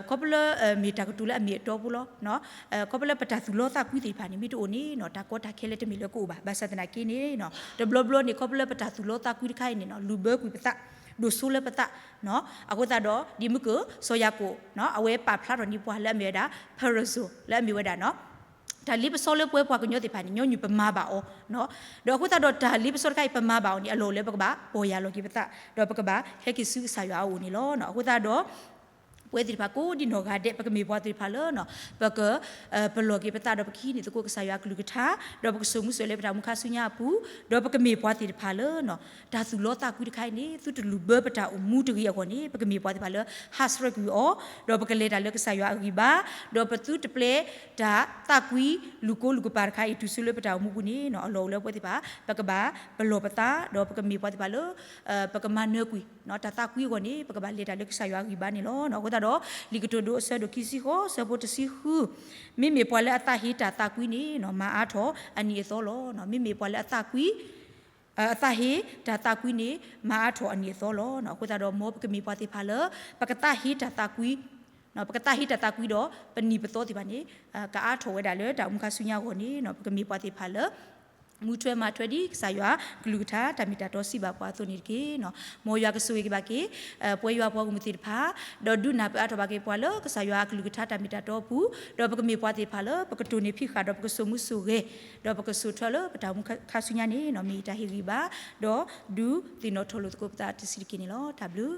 ခီဖျိလၢ မ့ၢ်တၢ်ကတိၤလၢအမ့ၢ်အတီဖိလီၤ. ခီဖျိလၢပတၢ်သူၣ်လီသးကွံသ့ၣ်တဖၣ်န့ၣ် မ့ၢ်တအိၣ်န့ၣ်နီၤ တၢ်ကီတၢ်ခဲလၢတမ့ၢ်လၢကအိၣ်ဘၣ်. ဘၣ်ဆၣ်သနာ်က့န့ၣ်နီၤ တဘျီဘျီန့ၣ် ခီဖျိလၢပတၢ်သူၣ်လီသးကွံတခါအံၤန့ၣ်နီၤ လူၤဘၢကွံာ်ပသး ဒိၣ်စိလၢပသး အဃိသတးဒီး ဒ်မုၢ်က စီၤယၤကိာ် အဝဲပာ်ဖျါထီၣ်န့ၢ်ပှၤလၢအမ့ၢ်ဝဲဒၣ် perazzo လၢအမ့ၢ်ဝဲဒၣ်နီၤ တၢ်လ့ပစီလၢပဝဲပှၤကညီသ့ၣ်တဖၣ်န့ၣ် ညီနုၢ်ပမၤဘၣ်အီၤ ဒီးအဃိသတးဒီးတၢ်လ့ပစီတခါအံၤ ပမၤဘၣ်အီၤန့ၣ် အလီၢ်အိၣ်လၢပကဘၣ်ပီၢ်ယၢ်လီၤက့ၤပသး ဒီးပကဘၣ်ဟဲက့ၤဆူကစၢ်ယွၤအအိၣ်န့ၣ်လီၤ. အဃိသတးဒီး ပဝဲသ့ၣ်တဖၣ်ကိးဒံနီၢ်ဂၤဒဲး ပကမ့ၢ်ပှၤသ့ၣ်တဖၣ်လၢ ပက ပလီၢ်က့ၤပသးဒီးပကဟံးန့ၢ်သကိးကစၢ်ယွၤအကလုၢ်ကထါ ဒီးပကစိာ်မူစိာ်လဲပတၢ်အိၣ်မူခါဆူညါအပူၤ ဒီးပကမ့ၢ်ပှၤသ့ၣ်တဖၣ်လၢ တၢ်သူၣ်လီသးကွံတခါအံၤန့ၣ် သုတလူၤဘၢပတၢ်အိၣ်မူတဂ့ၤအဂီၢ်န့ၣ် ပကမ့ၢ်ပှၤသ့ၣ်တဖၣ်လၢ ဟးဆှဲးကွံာ်အီၤ ဒီးပကလဲၤတၢ်လၢကစၢ်ယွၤအဂံၢ်ဘါ ဒီးပသုတပျဲတၢ်သးကွံ လူၢ်ကိလူၢ်ကပၤတခါအံၤ တုၤဆူလၢပတၢ်အိၣ်မူပူၤန့ၣ် အလီၢ်အိၣ်လၢပဝဲသ့ၣ်တဖၣ် ပကဘၣ်ပလီၢ်ပသး ဒီးပကမ့ၢ်ပှၤသ့ၣ်တဖၣ်လၢ ပကမၤနၢၤကွံာ် တၢ်သးကွံအဂီၢ်န့ၣ် ပကဘၣ်လဲၤတၢ်လၢကစၢ်ယွၤအဂံၢ်ဘါန့ၣ်လီၤ. အဃိသတးဒီး လံာ်ကတိၤဒိအဆၢဒိၣ်ခံဆံဃိး ဆၢဖိတဆံဃု မ့မ့ၢ်ပှၤလၢအသးဟ့တၢ်သးကွံန့ၣ် မၤအါထီၣ်အနံၤအသီလီၤ. မ့မ့ၢ်ပှၤလၢအသးကွံ အသးဟ့တၢ်သးကွံန့ၣ် မၤအါထီၣ်အနံၤအသီလီၤ. အဃိသတးဒီး မ်ပကမ့ၢ်ပှၤသ့ၣ်တဖၣ်လၢ ပကသးဟ့တၢ်သးကွံ ပကသးဟ့တၢ်သးကွံဒီး ပနံၤပသီသ့ၣ်တဖၣ်န့ၣ် ကအါထီၣ်ဝဲဒၣ်လၢတၢ်အိၣ်မူခါဆူညါအဂီၢ်န့ၣ် ပကမ့ၢ်ပှၤသ့ၣ်တဖၣ်လၢ မူထွဲမၤထွဲဒ်ကစၢ်ယွၤကလုၢ်ကထါ တၢ်မ့ၢ်တၢ်တီစံးဘၣ်ပှၤအသိးန့ၣ်တက့ၢ်. မ်ယွၤကဆိၣ်ဂ့ၤက့ၤဘၣ်က့ၤ ပဝဲယွၤပှၤဂီၢ်မုၢ်သ့ၣ်တဖၣ် ဒီးဒုးနၢ်ပၢၢ်အါထီၣ်ဘၣ်က့ၤပှၤလၢကစၢ်ယွၤအကလုၢ်ကထါတၢ်မ့ၢ်တၢ်တီအပူၤ ဒီးပကမ့ၢ်ပှၤသ့ၣ်တဖၣ်လၢ ပကတိၢ်န့ၢ်ဖံးဃာ်ဒီးပကစိာ်မူစိာ်ဂဲၤ ဒီးပကစိာ်ထွဲလၢပတၢ်အိၣ်မူခါဆူညါန့ၣ် မ့ၢ်ယတၢ်ဟ့ၣ်ဂံၢ်ဘါ ဒီးဒုးသ့ၣ်နီၣ်ထီၣ်လိာ်သကိးပသးတဆံးတက့ၢ်န့ၣ်လီၤ. တၢ်ဘျုး